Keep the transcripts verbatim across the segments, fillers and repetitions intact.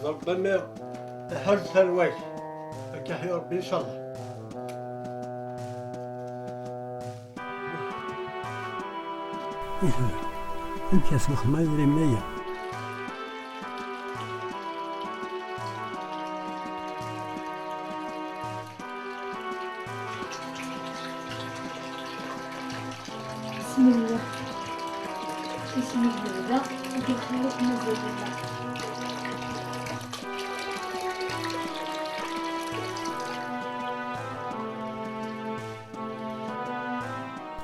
Rebbi mi iḥerz tarwa-k. Akka ḥyu Rebbi, incallah. Amek ara s-nexdem ay ur-imnaya? بسم الله. بسم الله. لا، يدير خيرك مزيد الله.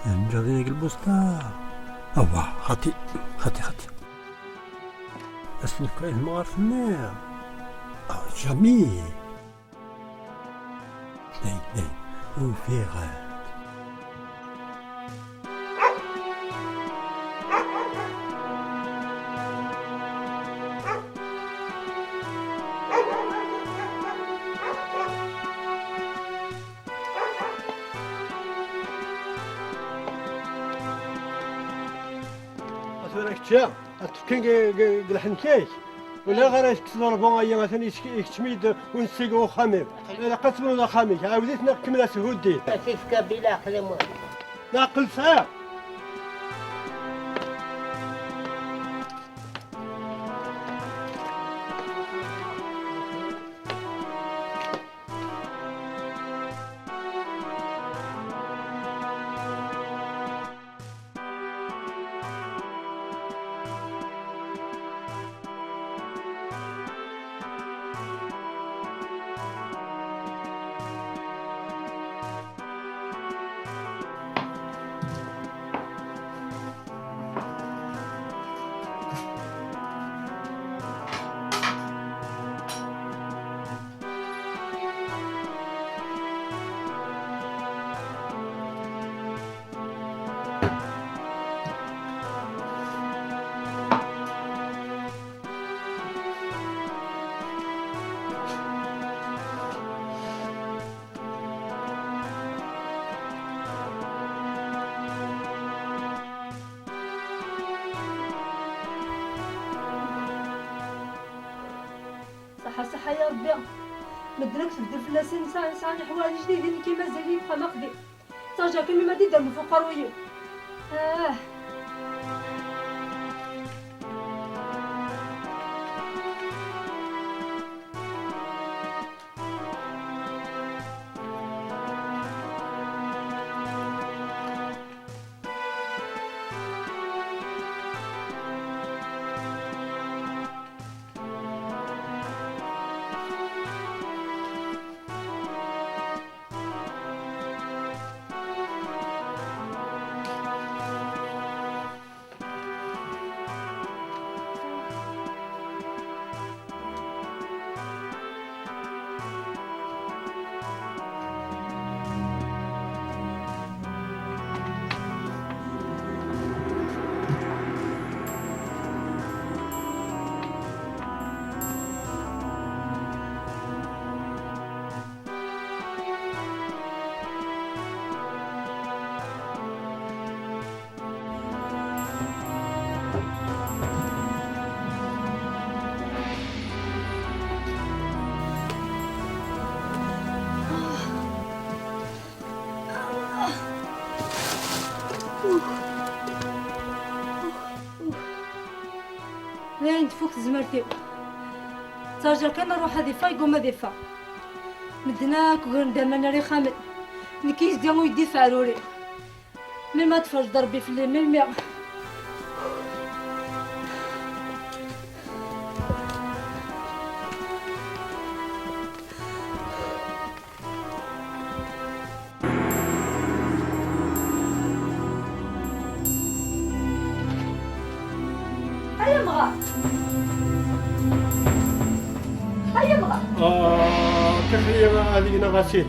نجري ديك البوسطة. أواه، خطي، خطي، خطي. أسلك كاين ما عرفناه. آه، جميل. داي، داي. وفيغ. Tura kečči, ad tefkin deg, deg, deg lḥenk-ik. Wala ɣer ad tekkseḍ rebbu aya, atan yetk-, yekcem-iyi-d unsi deg uxxam-iw. Ilaq ad tebnuḍ axxam-ik, ɛawed-it neɣ kemmel ashuddi. Ad t-ifka bila aql-i mu-. Leɛqel sɛiɣ. Ṣaḥa, ṣaḥa ya Rebbi. Medden akk tebdel fell-asen, sɛan, sɛan leḥwayeǧ jdiden, nekki mazal-iyi deg uxxam aqdim. Ttaǧǧa kan mi ma d-idder ɣef uqerruy-iw. Ah. Dayen tfuk tezmert-iw. Ttaǧǧa kan ruḥ ad iffeɣ, yegguma ad iffeɣ. Medden akk ugren-d aman ar ixxamen. Nekk yezga uydi f ɛruri. Melmi ad tferǧeḍ Rebbi fell-i, melmi? Ay amɣar! Ay amɣar! Ah, kifli ad gneɣ asil.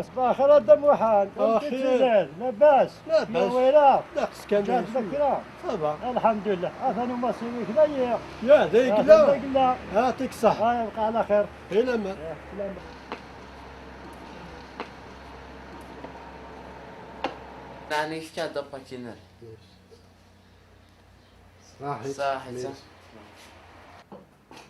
صباح الخير a Dda Muḥend. Amek i telliḍ? Labas? Labas. Newwira? Laqes kan. Ǧǧant-d kra? Ça va. Alḥemdulillah. Atan umaṣi-inek d ayi. Ya, d ayi yella. Atan d ayi yella. Yeɛṭik ṣṣeḥḥa. Ah, yebqa ɛla xir. I laman. Eh, i laman. Ɛni kečč a Dda Pakiner? Ṣaḥit. Ṣaḥit.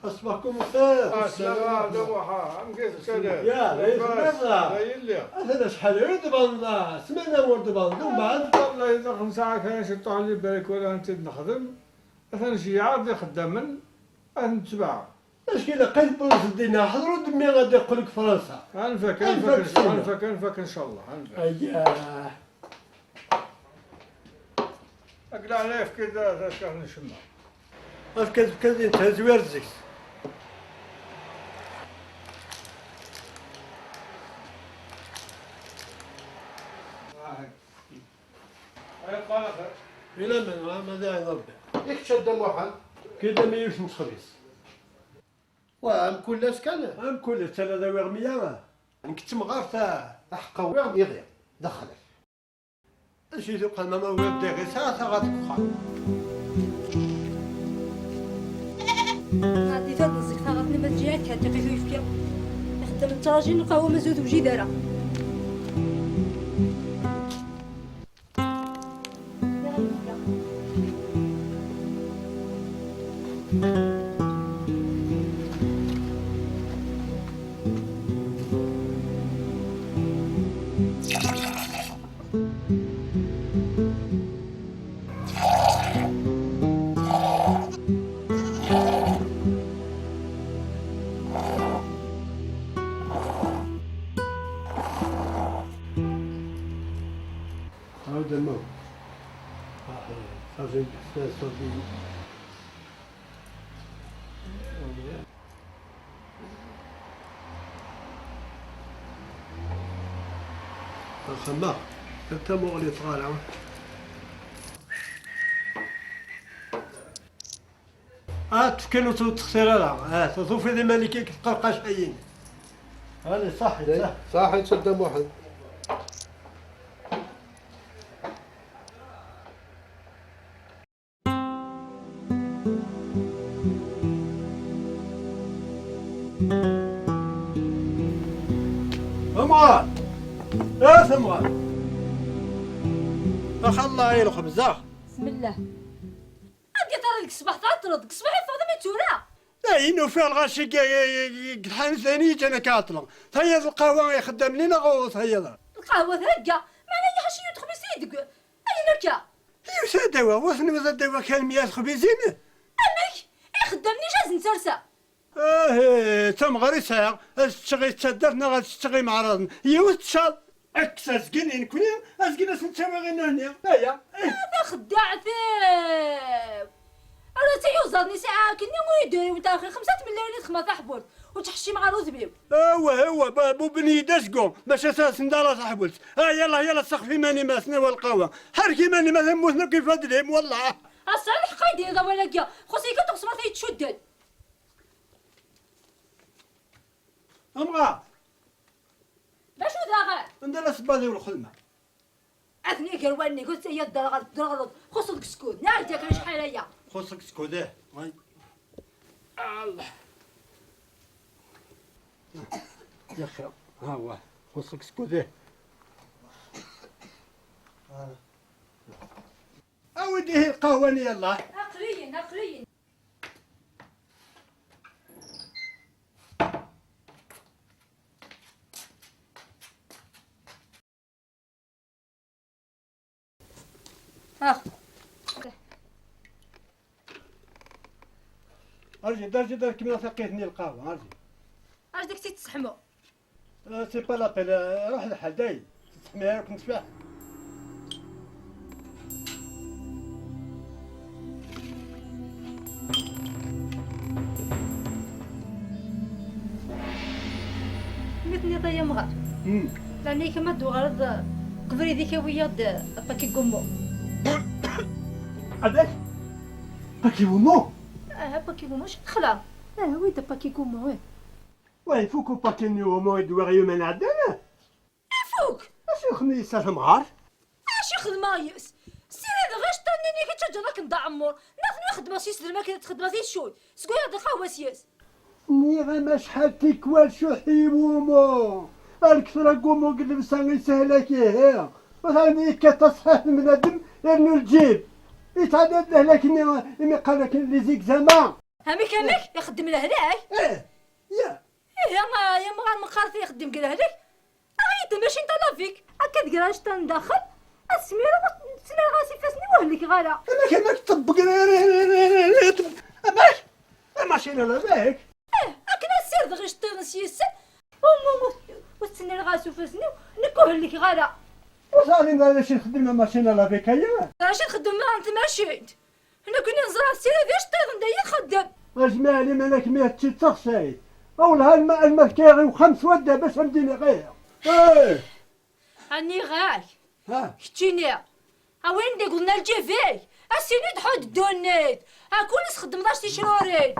Aṣbaḥ-kum bxir. Aslama a Dda Muḥend, amek i tettiliḍ? Ya, d ayen telliḍ. D ayen lliɣ. Atan acḥal ur d-tbaneḍ, ssmana ur d-tbaneḍ, umbeɛd. Wallahi, daxel nesɛa kra n ciṭuḥ li balak wala netta d-nexdem. Atan ceyyeɛ-d ixeddamen, ad ten-tebɛeɣ. Acku ilaq ad tewweḍ dinna, ḥḍer-d mmi ad d-iqqel deg Fransa. Ad nfak, ad nfak, ad nfak, ad nfak, incallah, ad nfak. Ayya. Ad leɛna yefka-d tackaḥt n ccemma. Efk-as, efk-as, yentezwir zik. Ay, qal axir. Ila men, ha, ma d ayen Rebbi. I kečč a Dda Muḥend? Kid am yiwet n texbizt. Wa, am kul ass kan? Am kul ass, ala d awiɣ meyya. Nekk d temɣart, a, aḥeqqa wiɣ iɣi, d axlaf. Acu i tuqam ama wiɣ diɣ isɛa taɣaṭ deg uxxam. Ɛeddi-t ad neẓẓeg taɣaṭ-nni ma tǧiɛ ad k-ɛtiq i tuyefki. Ixeddam n ttraji n lqahwa mazal ur tewjid ara. هذا الموت. صافي، صافي، صافي. الخماق، حتى مغلي صغار. اه، تفكر وتخسر لا. اه، تضوفي ذي مالك كيف قرقاش حيين. هاني صحي، صحي. صحي، تسد واحد. ثمغار! يا ثمغار! اخ الله يا الخبز، اخ. بسم الله. عندي ترى ديك الصباح تعطلت، ديك الصباح يفضل ما تورا. لا، ينو فيها الغاشي ق-، ق-، ق-، قد حان ثاني جانا كاطلة. ثاني هذا القهوة يخدم لنا غوث هيا ذا. القهوة ثقة، ما أنا يحشي يدخل يسيدك. أي لك؟ هي وش هذا هو؟ وثني وذا هو كان مياه خبيزين؟ أمك؟ إيه خدمني جاز نسرسة. آه، تم غريسة. أشتغي تصدرنا غتشتغي معرض. يوت شال. اكس ازقن نكوني، ازقن اسنتاوي غير هنا. هيا. هذا خداع ثيب. أنا تيوزرني ساعة كني ويدير وتاخي خمسة ملايين يتخمى تحبوط وتحشي مع روزبيب. اوا، اوا، با-، بو بني داسكو، باش اساس ندار تحبوط. ها يلا، يلا، سخفي ماني ما سنا والقهوة. حركي ماني ما ثموتنا كيف هاد اليوم، والله. أصلا الحق يدير هذا ولا كيا. خصي كتوصل ما تيتشدد. أمغا. باش وداغا؟ عندنا السبادي والخدمة. أثني قرواني، قلت يا الدرغل، درغل، خصك سكوت، نعم، جاك مش حاليا. خصك سكوت، إيه. وي. الله. يا أخي، ها هو، خصك سكوت، إيه. أوديه القهوة يلا. أقليين، أقليين. آه. أرجي، أرجي، أرجي، كمل سقيتني القهوة، أرجي. أرجي داك تيتسحمو. آه، c'est pas la peine، آه، روح لحال داي. تسحميها لك نتفاح. مثني طيا مغار. مم. لأني كما دوغرد قبري ذيك ويا د باكي قومو. علاش؟ باكي قومو؟ آه، باكي قومو، شي دخلة. آه، وي د باكي قومو، وي. وي، فوكو باكي نيو مو يدوي غيوم نعدل. Xmi yesɛa tamɣart. Acu xedmeɣ yes? Ssirideɣ iceṭṭiḍen-nni i k-ittaǧǧan akken d aɛemmur. Nniɣ-ten xedmeɣ s yisdrimen akken ad txedmeḍ i tcud. Seg wiyaḍ lqahwa s yes. Nniɣ-am acḥal tikwal cuḥ i wumu. Ar kter agumu deg llebsa isehla-k ihi. Atan yekkat taṣḥiḥt n bnadem irnu lǧib. Yetɛedda-d lehlak-nni imi qqaren akken les examens. Amek, amek? Ixeddem lehlak? Ih, ya. Ihi, a, ya mɣar meqqar ixeddem deg lehlak. Aɣ-iyi-d tamacint alavik, akka ad greɣ iceṭṭiḍen daxel, ad smireɣ, ad ttnaleɣ-as ifassen-iw ur helkeɣ ara. Amek, amek ṭebbeg, amek? Tamacint alavik? Eh, akken ad sirdeɣ iceṭṭiḍen s yes-sen, um, um, ur, ur ttnaleɣ-as ifassen-iw, nekk ur helkeɣ ara. Ur teɛlimeḍ ara acu txeddem tamacint alavik aya? Acu txeddem daɣen tmacint? Nekkni neẓra tessirid iceṭṭiḍen, d ayen txeddem. A Jmaɛli, malak mi hečči d taxsayt. Awleh, alma, alma tekkiɣ i uxxam s wadda bac am d-iniɣ ih. Eh! Aniɣ-ak? Ha? Keččini, a win d-igḍen lǧib-ik, a s-ini-d ḥudd ddunit, a kul txeddmeḍ-as ticrurin.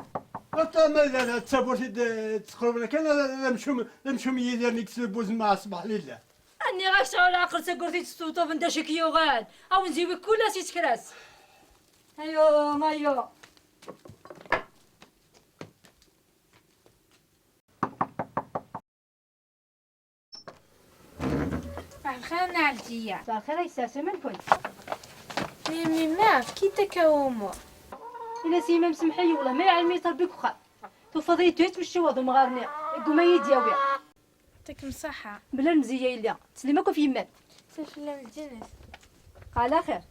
Ata ma d, d tawwurt i d-, d-teqreb kan, d, d amcum, d amcum Yidir nekk s lbuz mɛa ṣṣbeḥ lilla. Aniɣ-ak sɛu leɛqel, tawwurt i d-testuṭuben d acu i k-yuɣen, a wen-ziwi kul ass isekras. Ayo, ayo. Mesɛa lxir a Nna Ɛelǧiya. Mesɛa lxir a yesseɛsum-nkent. Mimi, ma efk-iyi-d akawumu. Ini-as i yemma-m semmeḥ-iyi, wellah ma iɛlem-iyi Rebbi deg uxxam. Tufiḍ-iyi-d yettmecciweḍ umɣar-nni, yegguma ad iyi-d-yawi. Yɛṭikem ṣṣeḥḥa. Mebla lemzeyya yelli, teslim akk ɣef yemma-m. Safella n lǧennet. Ɛla xir.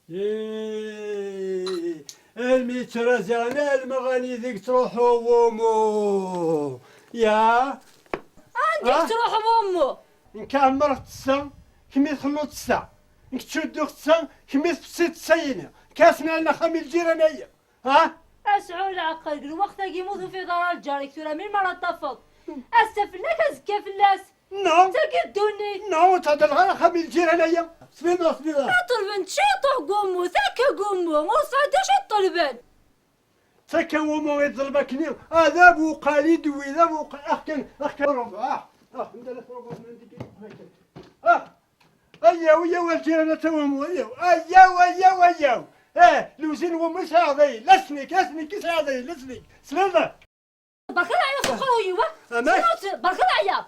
Ih, almi ttrazan alma ɣani deg ttruḥu wumu. Ya? Anda i ttruḥu wumu? Nekk ɛemmreɣ ttessa, kemm i txelluḍ ttessa. Nekk ttcudduɣ ttessa, kemm i tfessiḍ ttessa-yini. Kasen ɛla axxam i lǧiran-ayi. Ha? Asɛu leɛqel, deg lweqt-agi mu tufiḍ ara lǧar-ik tura, melmi ara t-tafeḍ? Ass-a fell-ak, azekka fell-as. Non. D tagi ddunit. Non, ur thedreḍ ara axxam i lǧiran-aya. Sliḍ neɣ sliḍ ara? Ṭelben ciṭuḥ n wummu, takka n wummu, ur sɛan d acu i ṭelben. Takka n wummu i ṭelben akkenni, ah, d abuqal i d-wwi, d abuqal, ax kan, ax kan, ah, ah, ah, ah. Ayaw, ayaw, a lǧiran, a tawumu, ayaw, ayaw, ayaw, ayaw. Eh, lewzin n wummu yesɛa ɛḍil, la snik, la snik, yesɛa ɛḍil, la snik. Tesliḍ? Berka leɛyaḍ f uqerruy-iw, a? Amek? Berka leɛyaḍ.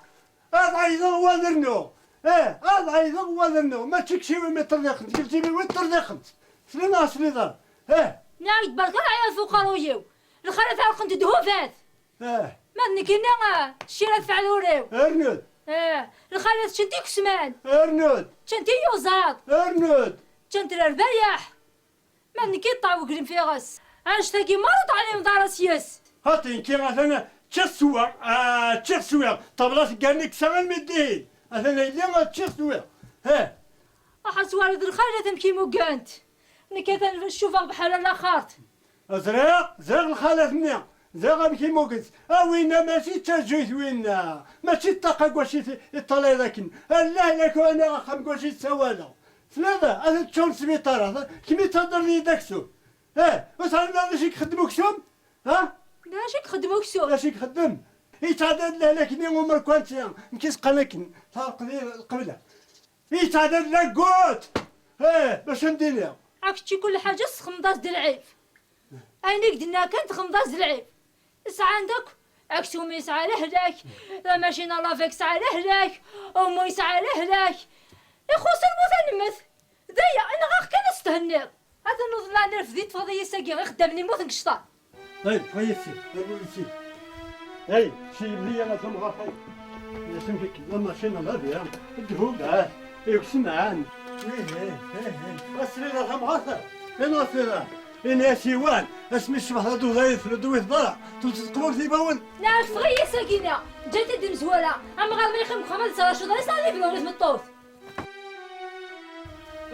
Ad ɛeyḍeɣ wa ad rnuɣ. Eh, ad ɛeyḍeɣ wa ad rnuɣ. Mačči kečč iwumi ṭṭerḍiqent, kečč iwumi ṭṭerḍiqent. Tesliḍ neɣ tesliḍ ara? Eh. Nniɣ-ak-d berka leɛyaḍ f uqerruy-iw. Lxalat ɛerqent-d hubat. Eh. Ma d nekkini, ah, ccira tefɛel ul-iw. Rnu-d. Eh, lxalat ččant ikesman. Rnu-d. Ččant iyuzaḍ. Rnu-d. Ččant lerbayeḥ. Ma d nekki yeṭṭeɛ weglim f iɣes. Annect-agi merra ur teɛlimeḍ ara s yes. Xaṭi, nekki atan ččiɣ swiɣ, ah, ččiɣ swiɣ. Ṭṭabla teggar nekk s armi d dihin. Atan a yelli ččiɣ swiɣ. Heh. Aḥa twaliḍ lxalat amek i mugant. Nekk atan cubaɣ bḥal alaxart. Ẓriɣ, ẓriɣ lxalat-nni, ẓriɣ amek i mugent. A winna mačči d tajjuyt winna, mačči d ṭṭaqa n wacu i t-, i teṭṭalayeḍ akken. A lehlak, aniɣ axxam n wacu i d-ssawaleɣ. Tesliḍ? Ad t-ččuren sbiṭar, kemmi d-taddreḍ-iyi-d aksum. Eh, ur teɛlimeḍ ara d acu i ixeddem uksum? Ha? D acu i ixeddem uksum? D acu i ixeddem? Yettɛedda-d lehlak-nni umerkanti, nekk i s-qqaren akken, terqed-iyi lqebla. Yettɛedda-d laggut! Eh, bac am d-iniɣ. Ad kečči kul ḥaǧa tesxedmeḍ-as-d lɛib. Ayen i k-d-nniɣ kan texdmeḍ-as lɛib. Sɛan-d akk, aksum yesɛa lehlak, tamacina lavek tesɛa lehlak, umu yesɛa lehlak. Ixuṣṣ lmut ad nemmet. D aya, inɣa-ɣ kan ad s-thenniḍ. Atan uḍneɛ n rrefd i ṭṭfeḍ i yis-agi, ixeddamen immuten deg ccṭan. Ay, ay, yessi, ay, yessi. Ay, si yelli-ya a tamɣart, ay. Yasem kik, la machine la bien. Ddhu, ah, yeksemɛan. Ih, ih, ih, ih. Asrira tamɣart. Ina asrira. Ini asiwan. Asmi ccbeḥ la duda yeflu duwit bara. Tumt tqburt ibawen. Neɛref ɣer yis-agi-na. Ǧǧant-id imezwura. Amɣar ma yexdem xemad sara cuḍa yesɛa di bnur i tmeṭṭut.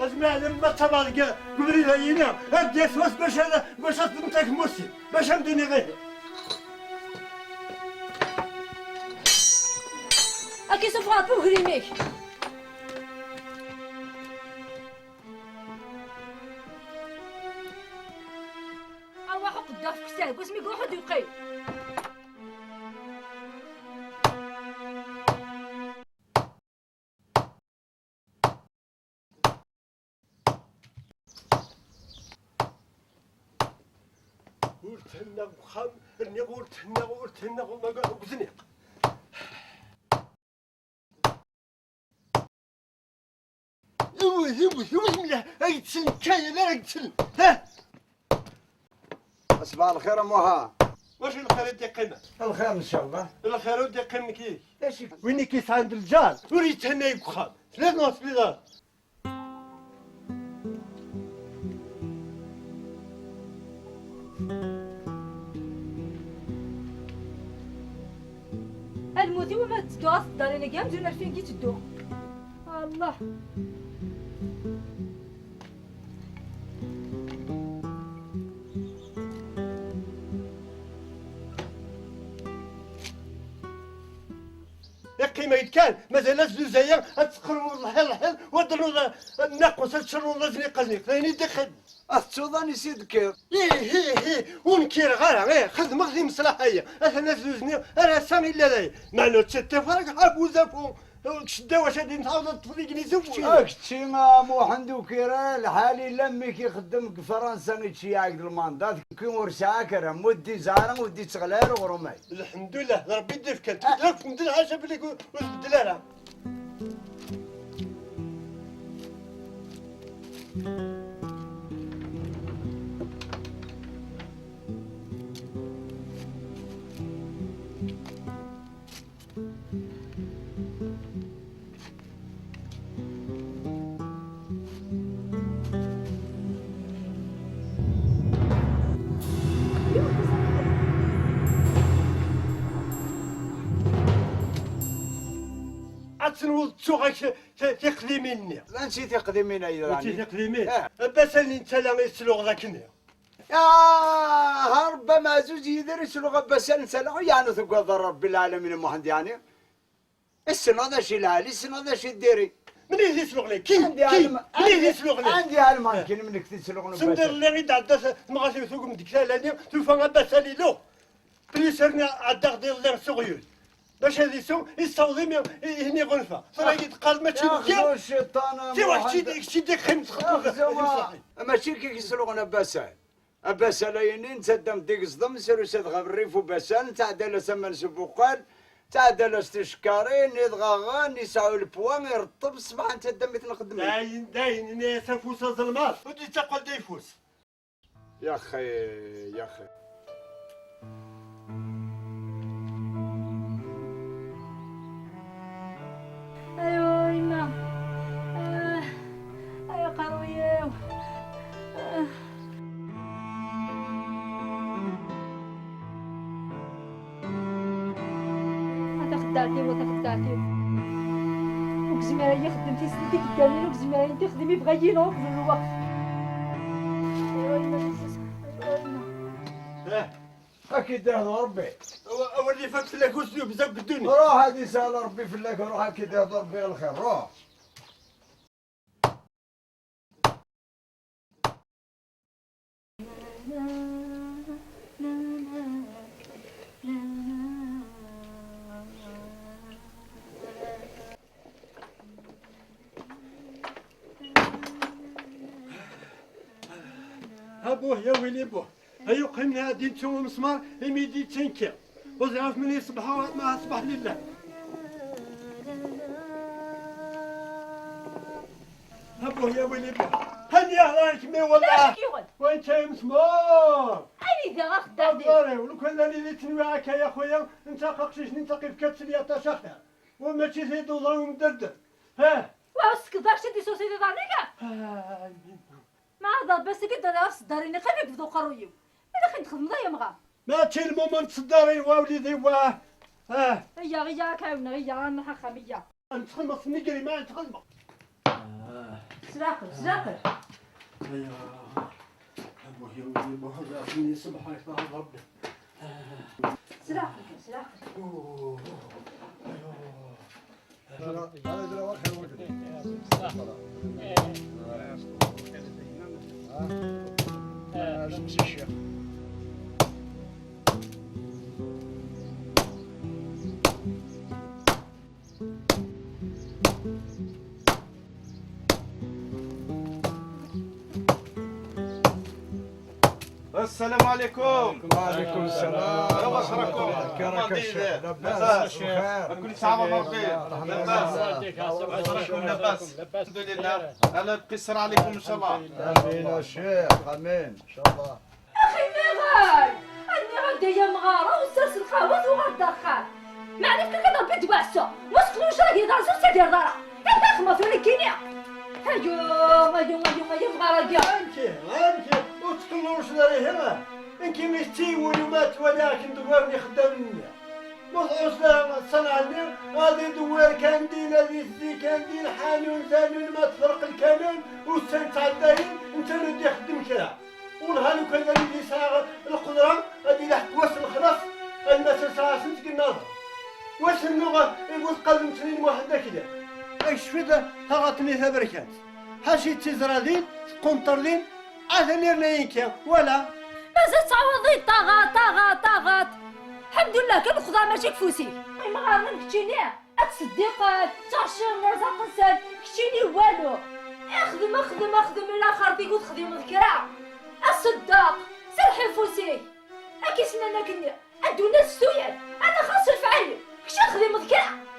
Azmi ɛlem ma ttabaɣ deg ubrid-ayini, ad d-yas wass bac ad, bac ad temmtek Musi, bac ad m-d-iniɣ ihi. Ad k-isuffeɣ ɣef uglim-ik. Arwaḥ uqeddax f ksal, wasmi iruḥ ur d-yeqqim. Ur thennaɣ deg uxxam, rniɣ ur thennaɣ, ur thennaɣ, ma deg uzniq. Iwet, iwet, iwet mliḥ, ad yettselli kan, ad yettselli. Ha! Asbaḥ lxir a Muḥa. Wacu lxir i d-iqqimen? Lxir, ncallah. Lxir ur d-iqqim nekk yid-k. D acu? Win i k-yesɛan d lǧar, ur yetthennay deg uxxam. Tliḍ neɣ ur tliḍ ara? A lmut-iw, ma ttedduɣ ɣer teddarin-agi, amzun alfin i ttedduɣ. Allah. Iqqim-ak-d kan, mazal azduz-aya ad teqqreḍ lḥiḍ lḥiḍ, u ad d-ternuḍ nnaqus, ad tcernuḍ azniq azniq, d ayen i d-iqqimen. Ad tettuḍ anisi d-tekkiḍ. Ih, ih, ih, ur nkireɣ ara, ih, xedmeɣ timeslaḥ-aya. Atan azduz-nni ar ass-a illa dayen. Meɛna ur tt-id-tafeɣ ara deg uzafu. Kečč ddaw acu ad d-tɛawdeḍ ad teṭṭfeḍ igenni s ufecci. A kečči, a Muḥend Ukira, lḥal illa mmi-k ixeddem deg Fransa, ittceyyeɛ deg lmanda, d nekki ur sɛiɣ ara, ur d-izeɛɛer ara, ur d-itteɣla ara uɣrum-agi. Lḥemdullah, d Ṛebbi i d-ifkan. Tudert n d lḥaca fell-ak ur, ur tbeddel ara. Ad tenwuḍ ttuɣ-ak ti-, ti-, tiqdimin-nni. Ansi tiqdimin ay d-rani? Ansi tiqdimin? Eh. Abbas-ani n tala i tesluɣeḍ akken-nni. Ah, Rebbi ameɛzuz Yidir isluɣ abbas-ani n tala, yeɛni tugadeḍ Rebbi lɛalamin a Muḥend yeɛni? Issneɣ d acu i lɛali, issneɣ d acu i diri. Mini di tluɣli, ki, ki, mini di tluɣli. Andi ɛelmeɣ nekkini mnek di tluɣli n Send iḍelli i d-ɛedda temɣart-iw tugem deg tala-nni, tufa abbas-ani iluɣ. Plis arni ɛeddaɣ-d iḍelli s uɣyul. Bac ad isew, issaweḍ imi, i, i, iɣunfa. Tura i d-teqqareḍ mačči d kra. Tiwaḥ kečč i d-, kečč i d-iqqim txeddmeḍ. Mačči kik isluɣen abbas-an. Abbas ala yini, nettaddam-d igezḍem, srus ad ɣer rrif ubasan, tɛedda-las aman s ubuqal, tɛedda-las ticekkarin, iḍɣaɣen, isɛu lpwa, ireṭṭeb, ṣṣbeḥ nettaddam-it nxeddem-it. Dayen, dayen, ini-as afus azelmaḍ, ur d-yettaqqal d ayeffus. Yaxi, yaxi. Aywa, yemma. Ah, ay aqerruy-iw. Ah. A taxeddaɛt-iw, a taxeddaɛt-iw. Ur yezmir ara ad yexdem tislit i yeddanin, ur yezmir ara ad yexdem, yebɣa yili uqbel lweqt. Aywa, yemma, aywa, yemma. Eh. Ad k-id-ihdu Rebbi. Aw-, awal ifak fell-ak uslub, zakk ddunit. Ruḥ, ad isahel Rebbi fell-ak, ruḥ, ad k-id-ihdu Rebbi lxir, ruḥ. A buh, ya wili buh. Ay uqim-nni ad d-yettu umesmar imi d-yettenki. Ur ẓriɣ ɣef min iṣbeḥ, ma ṣbeḥ lillah. A buh, ya wili buh. Hani ahlan kmi wallah. Wa netta yemesmar. Anida ɣer xeddaɛt-iw. Aẓar-iw, lukan lali di tenwiɛt akka ya xuya, netta aqcic-nni netta qif kat s lyaṭac axir. Wa mačči d iduḍra umderdez. Ha? Wa, ur tsekkeḍ ara d isusi di ḍarnik-a? Ah, ma ad Rebbi ass-agi d-rriɣ aseddarin-ik, ad yebdu uqerruy-iw. Ad ak-id-xedmeḍ ay amɣar. Mačči lmumen n tseddarin, wa wlidi, wa. Ah. Iyya, iyya, ad k-ɛiwneɣ, iyya, ad nruḥ axxam, iyya. Ad nettxelmeɣ s nnger-im, ad nettxelmeɣ. Ah. S leɛqel, s leɛqel. Aya. A buh, ya wlidi, buh, ya wlidi, ṣebḥ, ṣebḥ Rebbi. Ah. S leɛqel, s leɛqel. Oh. Aya. السلام عليكم. وعليكم السلام. واش راكم؟ كي راك الشيخ؟ لاباس؟ بخير؟ كل ساعة ومرحبا. لاباس؟ واش راكم؟ لاباس؟ الحمد لله. الله يقصر عليكم إن شاء الله. آمين يا شيخ، آمين إن شاء الله. أخي ميغال، أني غدا يا مغارة وساس القهوة وغدا الدخان. ما عرفت كذا بدواسة. واسكنوا شراكي دار زوج سيدي دارا. هذا خما في الكينيا. هيو، هيو، هيو، هيو، مغارة. أنت، أنت، وتكلموا شراكي هنا. إنك مستي ويومات ولا كنت غير خدام مني. مخصوص صنع لي، غادي دوار كانديل، غادي تزي كانديل، حانون زانون، ما تفرق الكانون، والسن تعداين، انت اللي بدي يخدم كرا. والله لو كان غادي يسعى القدرة، غادي يلحق واس الخلاص، المسا ساعة سنت قلنا. واس النوغة، يقول قلب مسنين واحد ذاك اليوم. ايش في ذا؟ تغطني ثبركات. حاشي تزرادين، تقنطردين، اثنير لينكي، ولا؟ مازال تعوضي طاغات، طاغات، طاغات. الحمد لله، كان الخضار ماشي كفوسي. المغاربة كتشيني، الصديق، تعشير مرزق نسان، كتشيني والو. اخدم، اخدم، اخدم، الا خرطيك وتخدم ذكرى. الصداق، سرحي فوسي. اكي سنانا كني، الدنيا السويان، انا خاص الفعيل، كش اخدم ذكرى.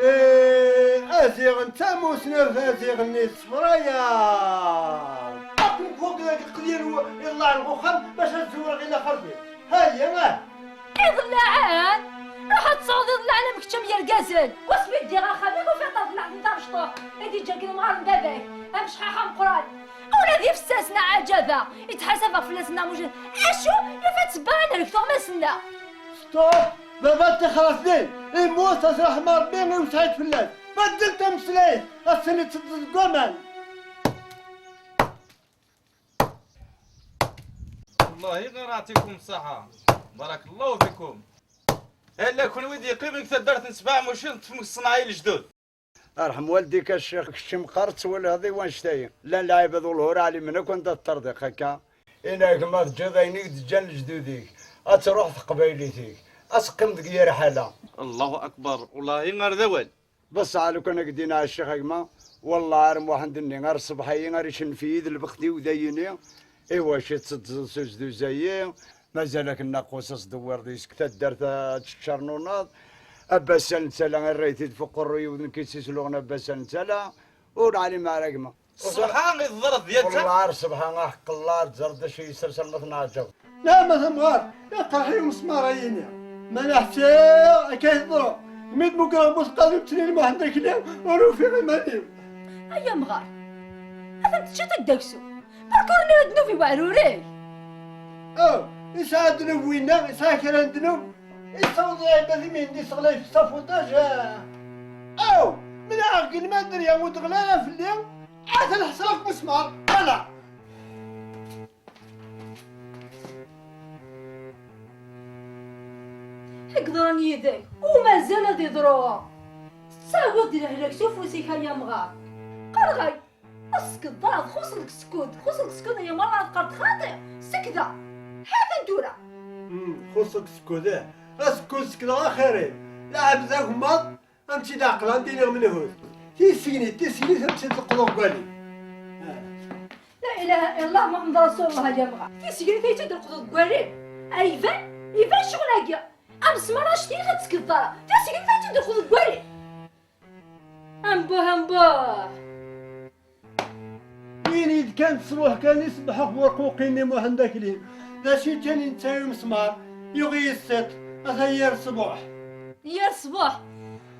إيه، أزيغ أنت موسنا في أزيغ النيس فرايا. أكون فوق ذاك القدير و-، يلا الغخام باش تزور غير خرجي. هيا، ما. إضلعان؟ راح تصعد إضلعان مكتم يا القزل. واسمي دير أخا، مين وفي طرف لحد أنت مشطوح. إدي جاك المغار من باباك. أمشحاحة مقران. أولادي فساسنا عجبة. يتحاسب فلاسنا مش. أشو؟ يفات سبان لك ثغمسنا. ستوب! بابا تخلصني، يموت أسرح مربي وسعيد فلاس. بدلت مسليت، السنة تدز قمان. والله غير يعطيكم الصحة. بارك الله فيكم. إلا كون ويدي يقيم لك تدرت نسبع ماشي تفهم الصناعي الجدد. ارحم والديك الشيخ، كشي مقار تسوال هذه وانشتاين. لا العباد والهور علي منك وانت الطردق هكا. إنك ما تجد عينيك تجان لجدوديك. أتروح تقبايليتيك. أسقم ديك يا رحالة. الله أكبر، والله غير ذوال. بصح لو كان قدينا على الشيخ أكما، والله عارم واحد الني، غير الصباحية، غير يشن في يد البختي ودايني. إيوا شي تصدزن سوز دوزايي، مازالك الناقوس أصدوار ديسك تدرت تشرنوناض. أبا سال نتالا غير ريتي فوق الريو ذنكي سيسلوغنا أبا سال نتالا. ور علي ما راكما. الصبحة غير الظرف ديالك. والله عارف الصبحة، حق الله تزرد شي يسرسر ما تنعجب. لا، ما ثمغار، يا طرحي ومسمار عيني. ما نحتاج كي يضرب. ميت بكرة بوس قادم تنين ما عندك اليوم، وروفي غير ما ديم. أيا مغار. هذا تشتك داكسو. بركورني ذنوبي وعروري. أو، يسعى ذنوب وينا، يسعى كرا ذنوب. يصوت يا بني مهندي صغلي في الصفوطاج. أو، من عاقل ما دريا وتغلى في الليل. عاد الحصرة في مسمار، طلع. هكذا راني يداي، ومازال هاد يضرو. تساوي دير عليك شوف وسيك يا مغار. قال غاي، اسكت ضاد، خص لك سكوت، خص لك سكوت يا مرة تقرد خاطي، سكتة. حتى ندورة. مم، خص لك سكوت، إيه. اسكت، سكت، غا خيري. لا عبد ذاك ماض. أمشي داقل، أمديني منهوث. تيسيني، تيسيني، تمشي تقلق قالي. لا إله إلا الله محمد رسول الله يا مغا. تيسيني، تيجي تقلق قالي. أيفان، يفان شغل هاكيا. أمس مرة شتي غتسكت الضرا. تيسيني، تيجي تقلق قالي. أمبوه، أمبوه. وين إذ كانت تصبح كان يصبح أخبار قوقيني محمد كريم. ذا شي تاني نتايو مسمار. يغي السط. أثير الصبح. يا الصبح.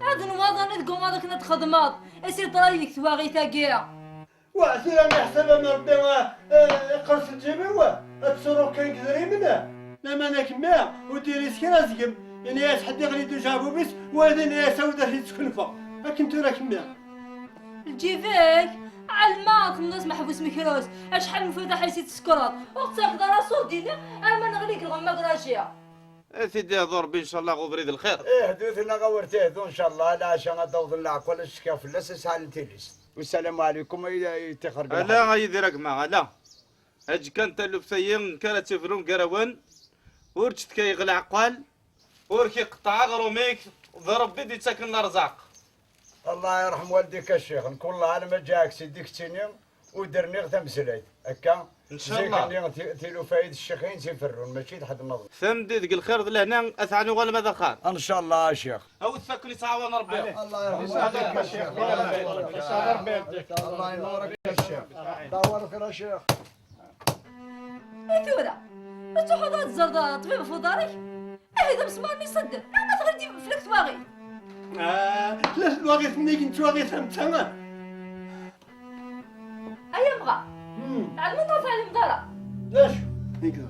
هذا نواض أنا تقوم هذاك نتخدمات. أسير طراي ديك تواغي تاقيا. وعسير أنا يحسب أن ربي، آه، آه، يقرص الجيب هو. التصرف كان كذري منه. لا ما أنا كمية. وديري سكينة زقم. يعني يا حد يغلي دو جابو بيس. وهذا يا سودة في تكنفة. لكن ترى كمية. الجيفيك على ما كنت محبوس مكروس، شحال من فوضى حيسي تسكرات، وقت هكذا راسو ديني، أما نغليك الغمة كراجية. إيه سيدي، هضو ربي إن شاء الله غو بريد الخير. إيه، حدوثنا غور تهدو إن شاء الله، العشاء غدوض العقل، الشكا في اللس، سهل نتيليس. والسلام عليكم، أي، أي تخرج لا، الحال. أي ديرك معها، لا. هاج كان تلو بثيين، كانت تفرون قروان، ورتشت كي يغلى عقال. وركي قطع غروميك، ذا ربي دي تاكن الأرزاق. الله يرحم والديك الشيخ، نكون الله على ما جاك سيديك تيني ودرني غدا مسلايت. هكا، Ncallah. Zik-nni ti-, tilufa i d ccix-in si ferrun, mačči d ḥedd nniḍen. Tamdi deg lxir d lehna, a teɛni uɣalem ad axxam. Ncallah a ccix. Awet akken yettɛawan Ṛebbi. Allah ibarek a ccix. Allah ibarek a ccix. Dawer xir a ccix. I tura, ad truḥeḍ ad tẓerḍ ṭṭbib ɣef uḍar-ik? Ahi d amesmar-nni iṣedden, neɣ ma tɣil d fell-ak twaɣit? Ah, tella twaɣit-nni n twaɣit am ta. Ay amɣar, tɛelmeḍ neɣ ur tɛelmeḍ ara? D acu? Nekk d.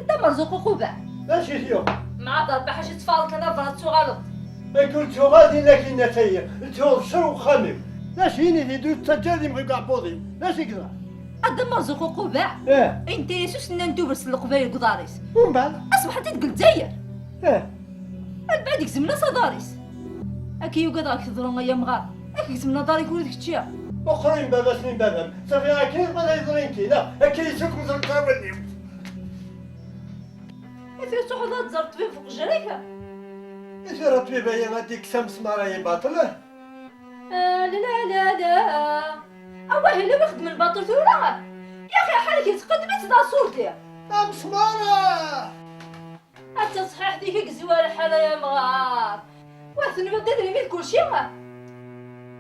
Dda Merzuq uqubaɛ. D acu i t-yuɣ? Mɛad Ṛebbi ḥaca teffɣeḍ kan ar berra ad tuɣaleḍ. Akken tuɣal din akin a tayi, tuɣ ccr uxxam-iw. D acu ini-t-id ur ttaǧǧa ad imɣi deg uɛebbuḍ-iw? D acu i yeḍran? A Dda Merzuq uqubaɛ. Eh. Inta-yas usennan tubert n leqbayel deg uḍar-is. Umbeɛd? Asbeḥ-ati deg Lezzayer. Eh. Albeɛd gezmen-as aḍar-is. Akka i ugadeɣ ad k-teḍru ay amɣar. Ad k-gezmen aḍar-ik ula d kečči. Meqqren baba-s n baba-m. Safi akken i tebɣiḍ ad yeḍri nekki, neɣ akka i sukmeẓ lqawal-iw. I tura truḥeḍ ad tẓer ṭṭbib f uqejjir-ik? I tura ṭṭbib-ayi ad d-ikkes amesmar-ayi baṭel? Ah, la, la, la, la. Awah, yella wi xedmen baṭel tura? Yaxi ḥal-ik yettqeddem-itt d aṣurdi. Amesmar! Atta ṣṣeḥḥiḥ-ik i yezwar lḥal ay amɣar. Wa tenwiḍ d idrimen d kulci?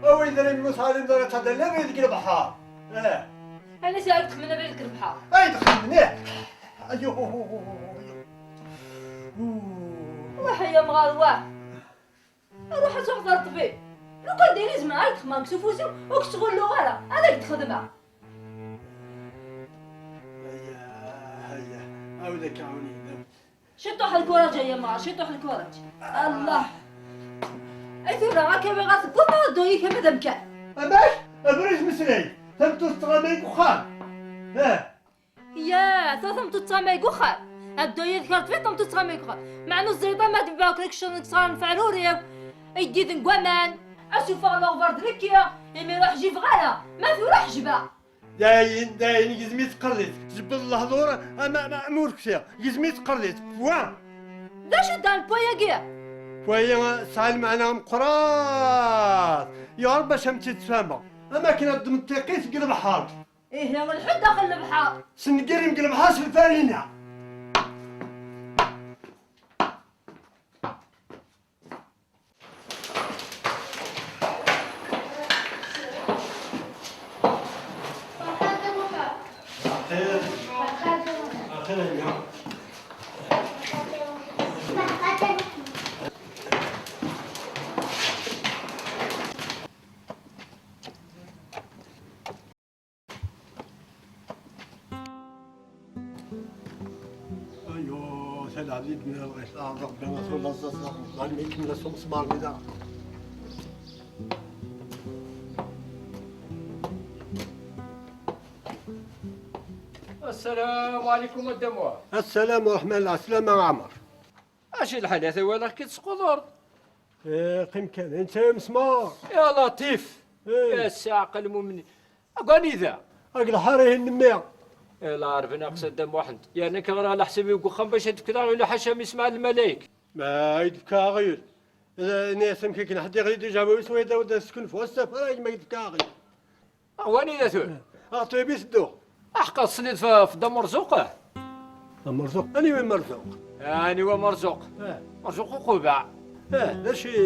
Awi idrimen ur teɛlimeḍ ara ttadalliɣ deg lebḥer. Eh. Ansi ara d-xedmen abrid deg lebḥer? Ay d-xedmen, ih. Ayuh. Wah ay amɣar, wah. Ruḥ ad truḥeḍ ɣer ṭṭbib. Lukan d ayen i zemreɣ ad k-xedmeɣ deg ufus-iw, ur k-ttɣulluɣ ara, ad ak-d-xedmeɣ. Aya, aya, ɛawed akka, ɛawed. Ciṭuḥ lkuraǧ ay amɣar, ciṭuḥ lkuraǧ. Allah. Ay tura, akka mi ɣer tewweḍ, ad dduɣ yid-k ama d amkan. Amek? Abrid meslay, tameṭṭut tettɣama deg uxxam. Ah. Ya, ta tameṭṭut tettɣama deg uxxam. Ad dduɣ yid-k ɣer ṭṭbib, tameṭṭut tettɣama deg uxxam. Meɛna ur teẓriḍ ama d baba-k deg ccɣel deg ṣṣɣar n feɛruriw, iddiden deg waman. Ad sufeɣ leɣbar d nekki, imi ur ḥjibeɣ ara. Ma tura ḥejbeɣ. Dayen, dayen, gzem-itt qerrit. Tjebbeḍ lehdur, ama, ama, ama ur kfiɣ. Gzem-itt qerrit. Wa! D acu dan poids-agi? Poids tesɛa lmeɛna meqqrat. Yuɛer bac am-tt-id-sfahmeɣ. Am akken ad d-tmeṭṭiqit deg lebḥer. Ihi, lḥu daxel lebḥer. Sengir-im deg lebḥer s lfarina. Axir. Axir a gma. Aywa, talaɛlit n Rebbi, tura ẓẓaẓ, ẓẓaẓ, ẓẓaẓ, mi kemmel asumsmar-nni daɣen. Assalamu ɛlikum a Dda Muḥ. Assalam wa ṛṛeḥma, lɛeslama a Ɛmer. Acu lḥal, ata walaɣ-k-id squdur? Eh, qqim kan, netta amesmar. Ya Latif! Eh. Ya ssaɛqa lmumin. Ag anida? Ag lḥara ihi n mmi. Eh, la ɛerben aqsa Dda Muḥend. Yerna-k ɣer leḥsab-iw deg uxxam bac ad d-fkeḍ aɣyul ḥaca mi smaɛ lmalayek. Ma i d-fka aɣyul? Eh, ini-as amek akken ḥedd iɣli d ujabaw-is, wa d-aweḍ askenfu, ass-a fara gma i d-fka aɣyul. Ah, wanida tura? Ah, ṭṭbib i tedduɣ. Aḥeqqa tesliḍ f, f Dda Merzuq? Dda Merzuq? Aniwa Merzuq? Aniwa Merzuq? Eh. Merzuq uqubaɛ. Eh, d acu i?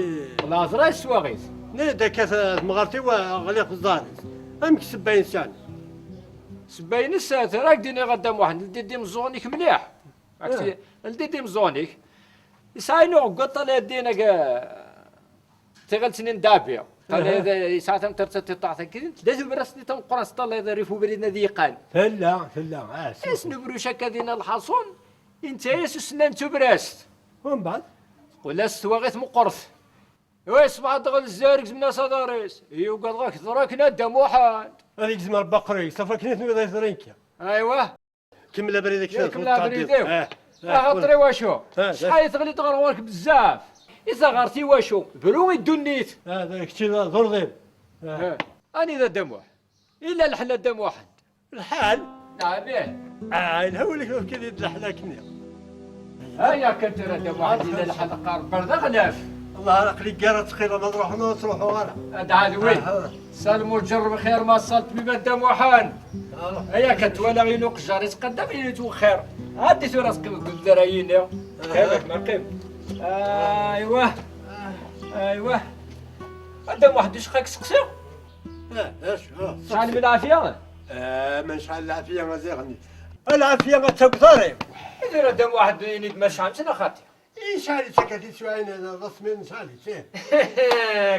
Laẓra yeswaɣ-it. Nniɣ-d akka t-, temɣart-iw, eh, ɣliɣ f ẓẓar-is. Amek ssebba-ines yeɛni? Ssebba-ines, eh, tura ad k-d-iniɣ a Dda Muḥend, ldi-d imeẓẓuɣen-ik mliḥ. Ak-, eh, ldi-d imeẓẓuɣen-ik. Yesɛa ayen uɣeggaṭ ala din ag-, Tiɣelt-nni n Dɛabi. Aha. Yesɛa tameṭṭert tiṭaɛt akked, tella tebrast-nni tameqqrant teṭṭalayeḍ rrif ubrid-nni ad yeqqan. Tella, tella, ah, s-, isnubruc akka din lḥaṣun, inta-yas usennan n tebrast. Umbeɛd? Teqqel-as twaɣit meqqret. Wa ṣṣbeḥ dɣel zzar gezmen-as aḍar-is. Yugadeɣ ad k-teḍru akken a Dda Muḥend. Ad igzem Rebbi aqerru-ik, ṣafi akken i tenwiḍ ay teḍri nekki. Aywa. Kemmel abrid-ik. Kemmel abrid-iw. Eh, eh, axaṭer iwacu? Eh, eh. Ṣṣeḥḥa-yi teɣli-d ɣer ɣur-k bezzaf. I taɣert iwacu? Bru i ddunit. Eh, d kečč i d aẓurḍim. Eh. Eh. Anida Dda Muḥ? Ila lḥal a Dda Muḥend. Lḥal? Nɛam, ih. Ah, yelha wul-ik ur k-id lḥal akkenni. Aya kan tura a Dda Muḥend, ila lḥal qqar berdaɣ laf. Allah, aql-i gar ad tqila ma truḥeḍ ur truḥeḍ ara. Ad ɛad win. Ah, ah. Salmu ǧerreb xir ma ṣṣalt mi a Dda Muḥend. Aya kan twalaɣ yiwen uqejjar yettqaddam, yiwen yettwexxir. Ɛeddi tura, teqqimeḍ deg udrar-agi-nni. Qqimet, ma qqimet. Aywa. Aywa. A Dda Muḥend, icqa-k seqsiɣ? Tesɛam lɛafya? Ah, ma nesɛa lɛafya a ziɣen. A lɛafya ad tagdeḍ ara. Tura a Dda Muḥend, ini-d ma tesɛam-tt neɣ xaṭi. Yesɛa-tt akka tiswiɛin, d asemmiḍ nesɛa-tt, ih.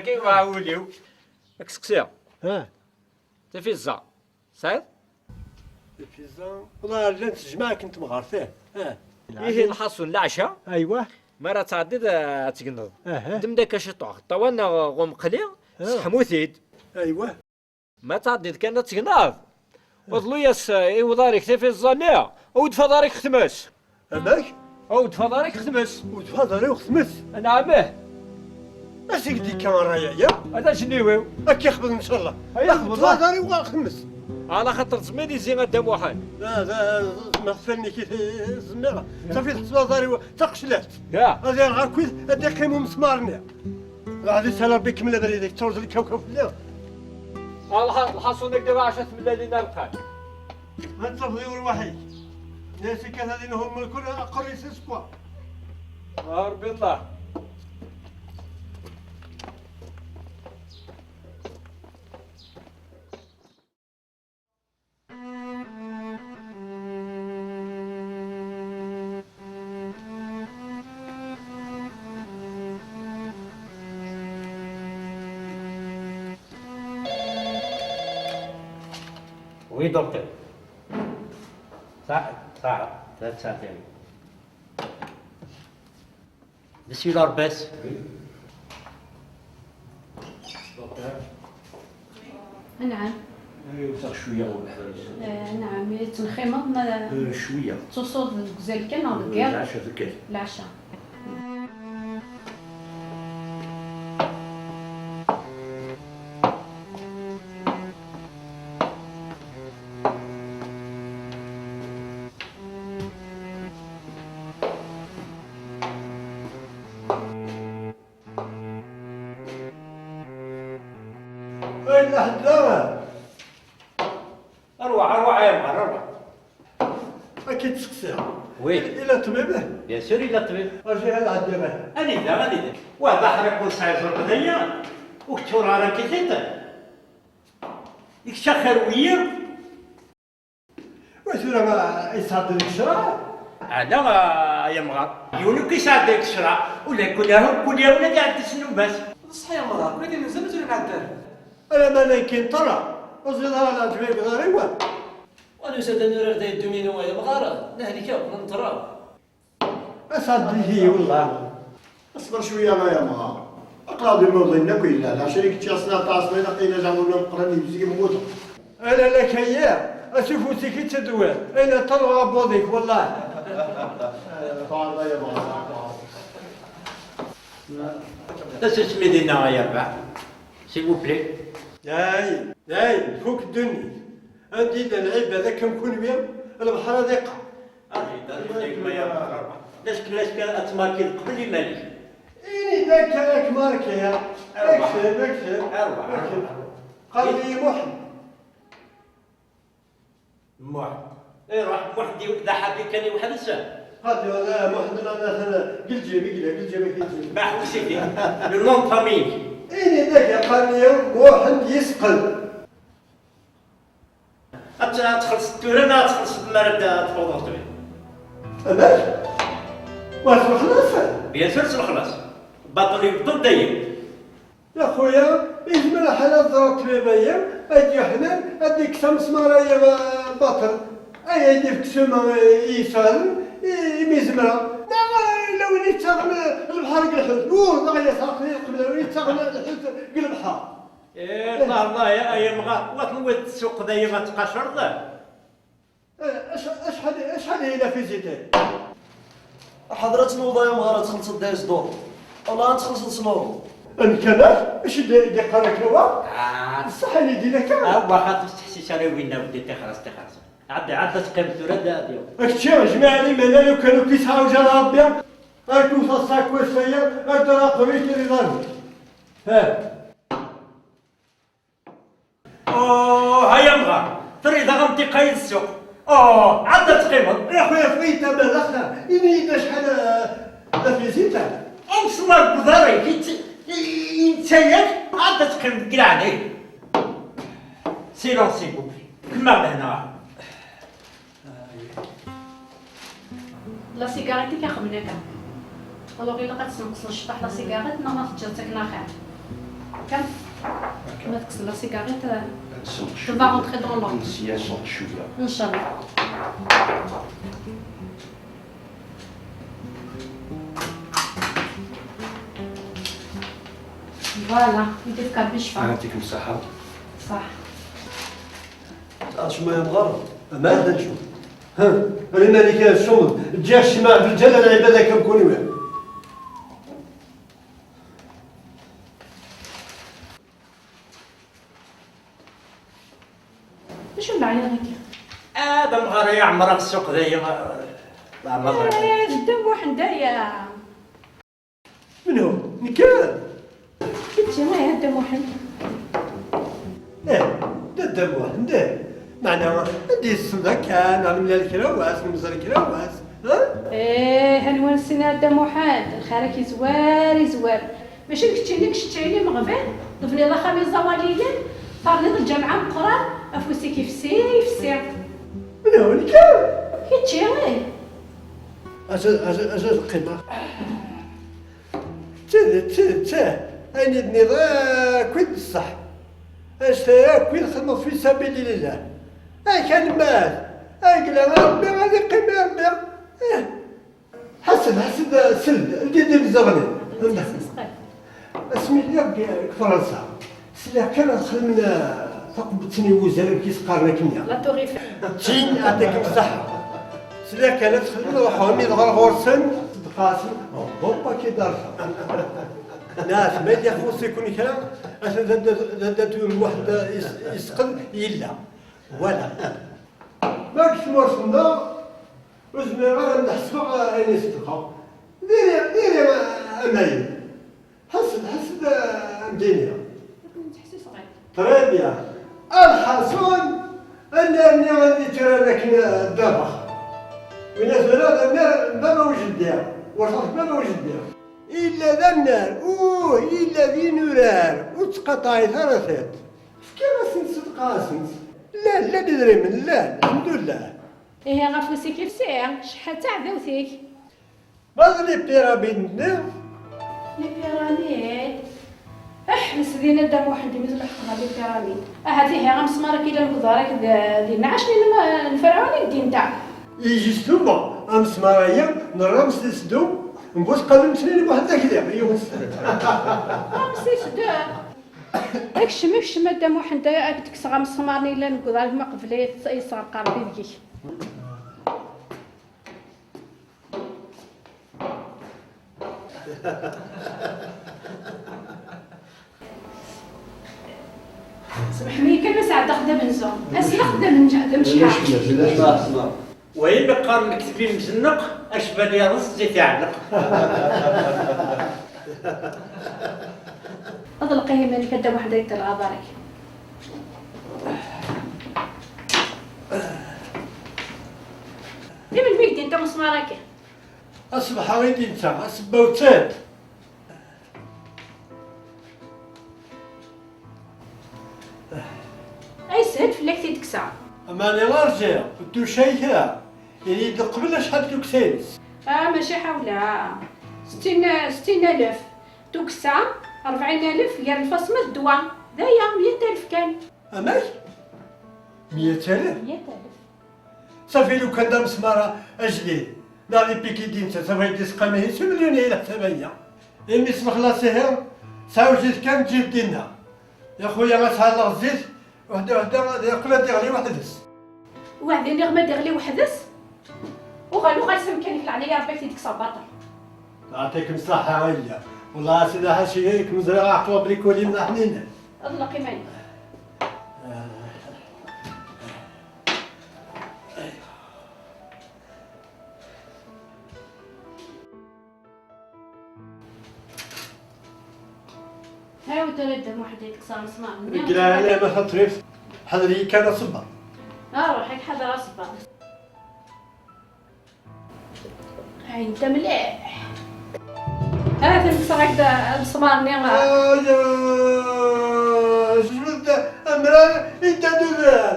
Kif wul-iw. Ad k-seqsiɣ. Tafiẓa. Tesɛiḍ? Tafiẓa, wala llant tejmaɛ akken temɣart, ih. Ihi lḥaṣun leɛca. Aywa. Mi ara tɛeddiḍ, eh, ad tegneḍ. Aha. Ddem-d akka ciṭuḥ, ṭṭawa neɣ ɣumqli, seḥmu-t-id. Aywa. Ma tɛeddiḍ kan ad tegneḍ, uḍlu-yas, eh, i uḍar-ik tafiẓa-nni, aw-d f aḍar-ik xetm-as. Amek? Aw-d f aḍar-ik xetm-as. Aw-d f aḍar-iw xetm-as. Anɛam, ih. As-ik d-ikka ṛṛay-aya? Ad ajenniw-iw. Ad k-ixḍeb ncallah. Ay ixḍeb. Aw-d f aḍar-iw xetm-as. Ɛla xaṭer tezmiḍ izi a Dda Muḥend. La, la, ẓmiɣ fell-ak i t-, ẓmiɣ. Safi tḥesbeḍ aḍar-iw d taqeclaft. Ya. Ad iṛeɣ akkit, ad iqqim umesmar-nni. Lɛaḍi sala Rebbi kemmel abrid-ik, tturẓ lkawkaw fell-i. Ah, lḥa-, lḥaṣun akka d ɛaca tmellalin ar lqal. Ma tafḍi urwaḥ-ik. Nasi kan ad inhum lkul aqerri s espoir. Ah, Rebbi Allah. Oui, docteur. Ça, ça, ça, ça, ça. Monsieur Larbès. Oui. Docteur. نعم. Iwseɛ cwiya ubeḥri. آه، نعم، تنخيمض ما آه، شوية. تصوصوض الغزال كان ولا آه، الكير؟ العشاء ذكر. العشاء. Ay, la ḥedd la. Arwaḥ, arwaḥ, ay amɣar, arwaḥ. Ad k-id-seqsiɣ. Oui. Ila ṭṭbib? Bien sûr, ila ṭṭbib. Rǧu ad ɛeddiɣ. Anida, anida? Wa d aḥriq ur nesɛi ẓẓerb d aya. Ur k-tturar akken tiṭ. Ikečč axir wiyi. Wa tura ma yesɛedda deg ccṛeɛ? Ala, ay amɣar. Yiwen ur k-yesɛedda deg ccṛeɛ. Ula d kul ahum, kul yiwen ad iɛeddi s nnuba-s. D ṣṣeḥ ay amɣar, kul ayen yelzem ad tura nɛedda. Ala ma nekkini ṭṭerra, ur ẓriɣ ara leɛǧeb ay iḍar i wa. Wa nusa-d ad nurar day dduminu ay amɣar, nehlek akk, nenṭerra. Ass-a d-ihi, wellah. Ṣber cwiya ay amɣar. Aql-aɣ d imuḍinen akk yellan. Acu i kečč ass-a aṭas, ma ilaq-iyi ajaɣun ameqqran yebzeg mmuteɣ. Ala la kayya, asufus-ik i ttedwiḍ. Ayen ṭṭerḍeɣ abwaḍ-ik, wellah. Tasusmi dinna ay arbaɛ. S'il vous plaît. Dayen, dayen, tfuk ddunit. Anda i llan lɛibad akka am kunwi, lebḥer ad iqeɛ. Arǧi, arǧi, arǧi, ma ya. D acu, d acu ad tmarkiḍ qbel iman-ik? Ini-d akka ad k-markiɣ. Arwaḥ. Akseb, akseb. Arwaḥ. Akseb. Qal-iyi Muḥend. Muḥend. Iruḥ Muḥend d aḥabi kan i weḥd-s. Qal-iyi, eh, Muḥend, ma, ma, atan deg lǧib, i yella deg lǧib, i yella deg lǧib. Ma ḥewwes-it, le nom de famille. Ini-d akka, qal-iyi Muḥend yesqel. Ad t-, ad txellṣeḍ tura neɣ ad txellṣeḍ mi ara d-, ad tawḍeḍ tura? Amek? Wa s lexlaṣ? Bien sûr s lexlaṣ. Baṭel yebṭel dayem. Ya xuya, yezmer lḥal ad ẓreɣ ṭṭbib-agi, ad d-yeḥnen, ad d-yekkes amesmar-agi, eh, baṭel. Ay, ad d-yefk ssuma i yesɛan, i, imi zemreɣ. Neɣ, eh, yella win yettaɣen, eh, lebḥer deg lḥut. Ur, neɣ yas aqli qbel win yettaɣen lḥut deg lebḥer. Eh, Allah, Allah, ya, ay amɣar, wa tenwiḍ tsuqeḍ aya ad tqacreḍ? Eh, ac-, acḥal, acḥal هي la visite? Ḥader ad tnuḍ ay amɣar ad txellṣeḍ deg ṣdur. Allah ad txellṣeḍ s luru. Amek amek? Acu d-, d-iqqar akka wa? Ah. Ṣṣeḥ ini-d akka. Ah, wa xaṭi ur tettḥessis ara i winna weddi tixres, tixres. Ɛeddi, ɛeddi ad teqqimeḍ tura da, da. Kečči, jmiɛ liman, lukan ur k-yesɛa wjal Rebbi, ad k-wteɣ s akwas aya, ad d-raqeɣ i tiriḍ-nnek. Ha. Oh, ay amɣar. Triḍ-aɣ amtiqay d ssuq. Oh, ɛad ad teqqimeḍ. A xuya, fwit amalax, ini-yi-d acḥal, eh, la visite. Amesmar deg uḍar-ik, yett-, yetta-yak, ɛad ad teqqimeḍ deg leɛnaya. Silence, s'il vous plaît. Kemmel lehna. La cigarette i k-ixedmen akka. Alors, ilaq ad tesneqseḍ cṭaḥ la cigarette, neɣ ma teǧǧiḍ-tt akken axir. Kan, ma tekkseḍ la cigarette, tu vas rentrer dans l'ordre. Ncallah. Voilà, يديك ربي الشفاء. يعطيكم الصحة. صح. Acemma yemɣar, ma ad ncu. Ha, ɣer iman-ik a Cumd, ǧǧiɣ ccemɛa d lǧal a lɛibad akka am kunwi. D acu n leɛyaḍ-agi? Ah, d amɣar ay ɛemreɣ ssuq dayi, leɛmer. Eh, d Dda Muḥend aya. Menhu? Nekk? Kečči, ih, a Dda Muḥend. Ih, d Dda Muḥend, ih. Meɛna, ad d-yessenḍ akka, neɣ nemlal kra wass, nemẓer kra wass, ha? Ih, anwa nessin a Dda Muḥend, lxir-ak izwar, izwar. Mačči d keččini i iceččayen imeɣban, tebniḍ axxam iẓawaliyen, terniḍ lǧameɛ ameqqran, afus-ik ifessi, ifessi. Menhu, nekk? Kečči, ih. Acu, acu, acu teqqimeḍ? D tidet, d tidet, ih. Ayen i d-tenniḍ akk d ṣṣeḥ. Anect-a akk i txedmeḍ fi sabilillah. Ak anemmat. Agla a Rebbi, ad iqqim i Rebbi. Ih. Ḥaseb, ḥaseb, sel-d, ldi-d imezzaɣen-im. Asmi lliɣ deg, deg Fransa, sliɣ kan ad xedmen, eh, taqebbt-nni n wuzal, amek i s-qqaren akkenni. La Tour Eiffel. Tin, ɛṭikem ṣṣeḥḥa. Sliɣ kan ad xedmen, ruḥeɣ mi d-ɣer ɣur-sen, ṣeddqeɣ-asen, hoppa, ki d-rfeɣ. Nas, ma yella ixuṣ-iken kra, atan d, d, d, d, d Muḥend is-, isqed, yella. Voilà. Ma deg tmurt-nneɣ, ur zmireɣ ara ad ḥesbeɣ ayen i ṣeddqeɣ. Diri, diri, a Mayel. Ḥess-d, ḥess-d, a Mdini. Très bien. Lḥaṣun, annar-nni i d-itturan akken, a, ddabex. Win azwara d annar n baba u jeddi. Werṣaṣ n baba u jeddi. Illa d annar, uh, illa d inurar, ur ttqaṭaɛit ara tiṭ. Fkiɣ-asen, ṣedqeɣ-asen. Llan, llan idrimen, llan, lḥemdullah. Ihi ɣef ul-ik ifsi, cḥal d taɛdawt-ik. Ma d les pyramides-nni? Les pyramides? Aḥ, nesdin a Dda Muḥend, imi tleḥqeḍ ɣer les pyramides. Ahat ihi amesmar-agi yellan deg uḍar-agi d, d inɛac n, n Ferɛun i ddin-nteɣ. Et justement, amesmar-agi nerra-t di sdum n bu tqadumt-nni n Muḥend Akli, yiwen s. Ramses deux. Kcem, kcem a Dda Muḥend, ad k-d-kkseɣ amesmar-nni yellan deg uḍar-ik, ma qbel ay yesɣerq Rebbi deg-k. Semḥem-iyi kan, ma sɛeddaɣ-d amenzu. Ass-a d amecḥaḥ. Wa i mi qqaren lekteb imzenneq, acbal iḍes zzit iɛelleq. Ḍleq ihi iman-ik a Dda Muḥend, ad yeṭṭil ɣer ḍar-ik. I melmi i k-d-yenta umusmar-agi? Aṣebḥ-a i d-yenta, asebbaw d tiṭ. Ay, shel fell-ak tidet-a. Aman i ɣer ziɣ, ur d-tucay kra. Ini-d qbel acḥal tukksa-ines. Ah, mačči ḥawla. Settin, settin alef. Tukksa, rebɛin alef, gar lfaṣma d ddwa. D aya, meyya alef kan. Amek? Meyya alef? Meyya alef. Safi lukan d amesmar ajdid, neɣ les piquets d-yenta, safi d-isqam ihi s umelyun i leḥsab-aya. Imi s lexlaṣ ihi, sɛiwjet kan ǧǧiɣ dinna. Ya xuya, ad sɛelleɣ zzit, weḥda, weḥda, ad yeqqel ad d-iɣli weḥd-s. Weɛdi niɣ ma d-iɣli weḥd-s? Uɣal, uɣal s amkan-ik, leɛnaya Rebbi ad k-t-id-kkseɣ baṭel. Yeɛṭikem ṣṣeḥḥa a yelli. Wellah a sidi ḥaci, kem ẓriɣ ɛeqleɣ belli kul imdaḥninen. Ḍleq iman-ik. Ḥawl tura Dda Muḥend ad yekkes amesmar-nni. Deg leɛnaya ma taṭrift, ḥader-iyi kan aṣebber. Aruḥ, ad ḥader aṣebber. Ɛyin-t mliḥ. Ha-t-an kkseɣ-ak-d amesmar-nni. Aya, jbed amrar, idda-d udrar.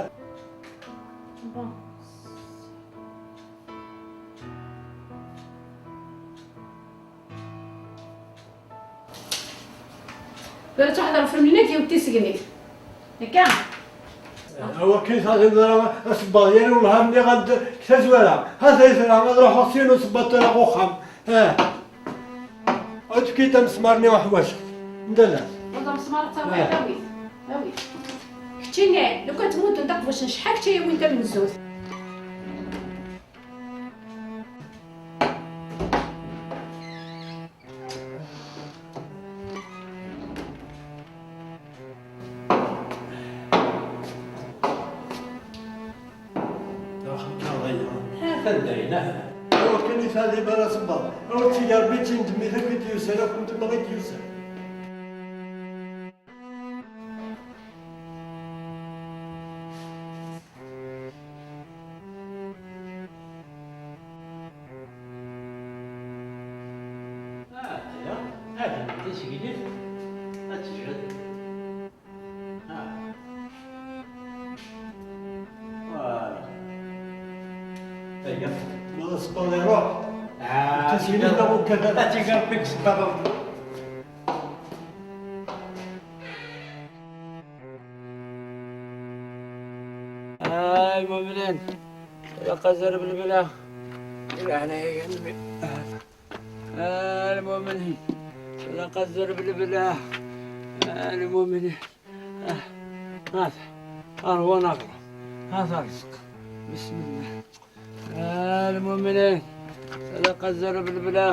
Bon. Tura ttwaḥḍer ufremli-nni ad d-yawi tisegnit. Akka? Awakken i taɣiḍ ara asebbaḍ yal ulha-nni ɣad k tazwara. Ha-t-ay tura ad ruḥeɣ syin usebbaḍ tura ɣ uxxam. Ah. Ad tefkiḍ amesmar-nni uḥwaǧ. Ndala. Wad amesmar ad tawiḍ, awi-t. Awi-t. Keččini, lukan tmuddun taqbuct n cḥal kečč ad yawin tamenzut. Atan dayen, ah. Awakken i teɛdib ara sebbeḍ. Aw tt-iga Rebbi d tin d mmi-t akk i d-yusan, akk n temma i d-yusan. Ah, aya. Aya, tisegnit. Ad tejhed. Ah. Voilà. Aya. Ma d aṣebbaḍ iruḥ. Ah, tisegnit d aɣ-ukkat ara. Ad tiga Rebbi deg ṣṣebbaḍ. Ah, lmumnin, sadaqa azal belbela. Leɛnaya n Nnbi. Ah, lmumnin, sadaqa azal belbela. Ah, lmumnin. Ah, hata, arwan aɣrum. Hata rrezq. Bismillah. Ah, lmumnin, sadaqa azal belbela.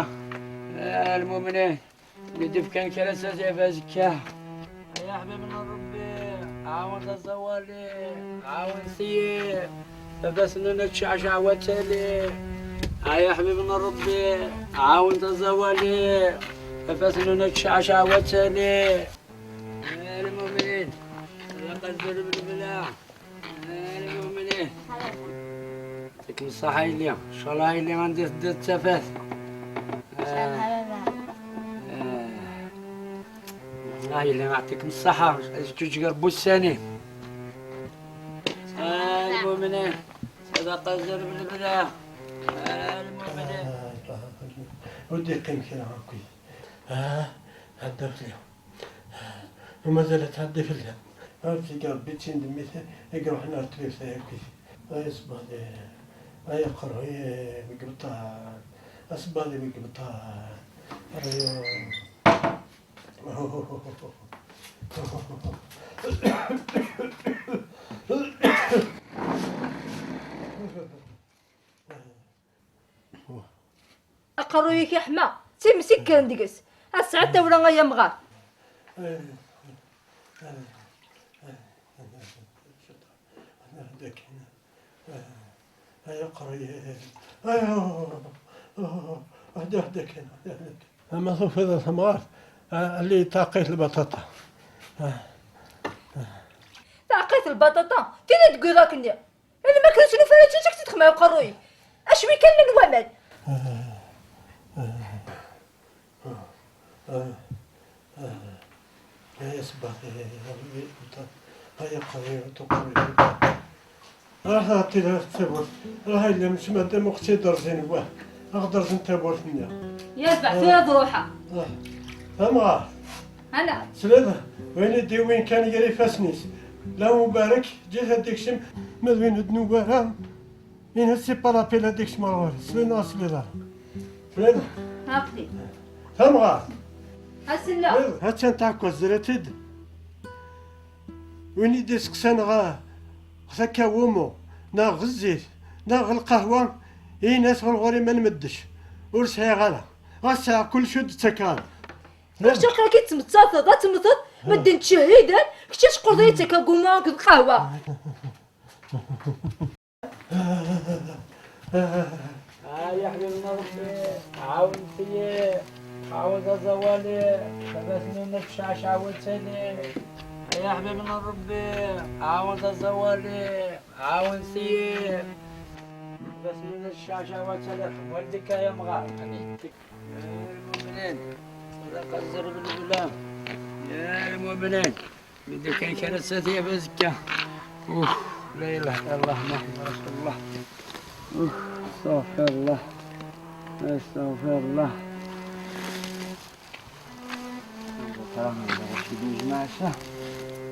Ah, lmumnin. Mi d-fkan kra s azif azekka. Ay aḥbib n Ṛebbi, ɛawen taẓawali, ɛawen-iyi. Baba-s n Nuna tecceɛceɛ watali. Ay aḥbib n Ṛebbi, ɛawen taẓawali. Baba-s n Nuna tecceɛceɛ watali. Ay lmumnin, sadaqa azal belbela. Lmumnin. Yɛṭikem ṣṣaḥa a yelli. Ncallah a yelli anda teddiḍ d tafat. A yelli, yɛṭikem ṣṣaḥa. Ad yeǧǧuǧǧeg Rebbi ussan-im. Lmumnin. Sadaqa azal belbela. Lmumnin. Ur d-yeqqim kra akk. Ah, ɛedda fell-i. Mazal ad tɛeddi fell-i. Ad tt-iga Rebbi d tin d mmi-s i iruḥen ɣer tbirt akkit. Ay aṣebbaḍ-iw, ay aqerruy-iw i ibeṭṭan, aṣebbaḍ-iw i ibeṭṭan. Ay. Aqerruy-ik iḥma, d times i yekkren deg-s. Ass-a ad tawla ay amɣar. Ay aqerruy, ay, ay, ay, ay, ay, ay, ay, ay, ay. Ama tufiḍ a tamɣart, a, alli taqqit lbaṭaṭa. Taqqit lbaṭaṭa? Tin i d-tewwiḍ akkenni? Alma kra n tlufa ara tečč, ad k-tt-id-xemmeɛ uqerruy. Acwi kan llan waman. Ay aṣebbaḍ, ay aṣebbaḍ, ay aqerruy, tuqerruy. Raḥ ɛṭi tawwurt. Raḥ ilem s madam uxti derẓin wa. Aɣ-derẓen tawwurt-nni. Yerbeḥ tura ad ruḥeɣ. Ah. Tamɣart. Ana. Tesliḍ? Wayen i d-iwin kan gar ifassen-is. La Mubarek, ǧǧet ad d-ikcem. Ma d win ur d-nuwi ara, ini-as c'est pas la peine ad d-ikcem ar ɣur-i. Tesliḍ neɣ ur tesliḍ ara? Tesliḍ? Aql-i. Tamɣart. Asella. Tesliḍ? Hattan tɛekkazt, ẓriɣ-tt-id. Win i d-iseqsan ɣa, ɣef akka wumu, neɣ ɣef zzit, neɣ ɣef lqahwa, ini-as ɣur ɣur-i ma nmeddec, ur sɛiɣ ara. Ɣas sɛiɣ kullec ur d-ttakeɣ ara. Acu akka i tettmettateḍ, ad temmteḍ, medden ttcehhiden, kečč ad teqqleḍ ad yettak aguma akked lqahwa. Ay aḥbib n Ṛebbi, ɛawen-iyi, ɛawen aẓawali, baba-s n Nuna tecceɛceɛ watali. يا حبيبنا ربي، عاون تزولي، عاون سير. بس من الشاشة وتلف، ولدك يا مغار. آمين. يا المؤمنين، صدق الزر بالغلام. يا المؤمنين، من دكان كان الساتية بزكا. أوه، لا إله إلا الله محمد رسول الله. أوه، أستغفر الله. أستغفر الله.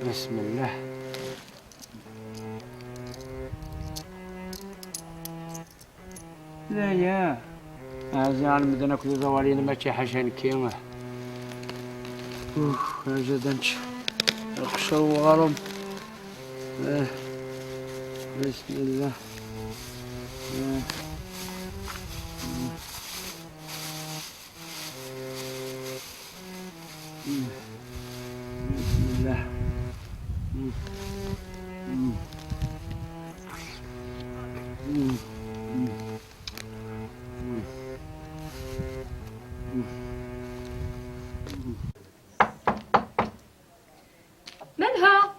بسم الله. لا يا. أعزائي المدن أكل زوالين ما تحشن كيما. أوه، أجدنش. القشر وغرم. آه. بسم الله. آه. بسم الله. منها؟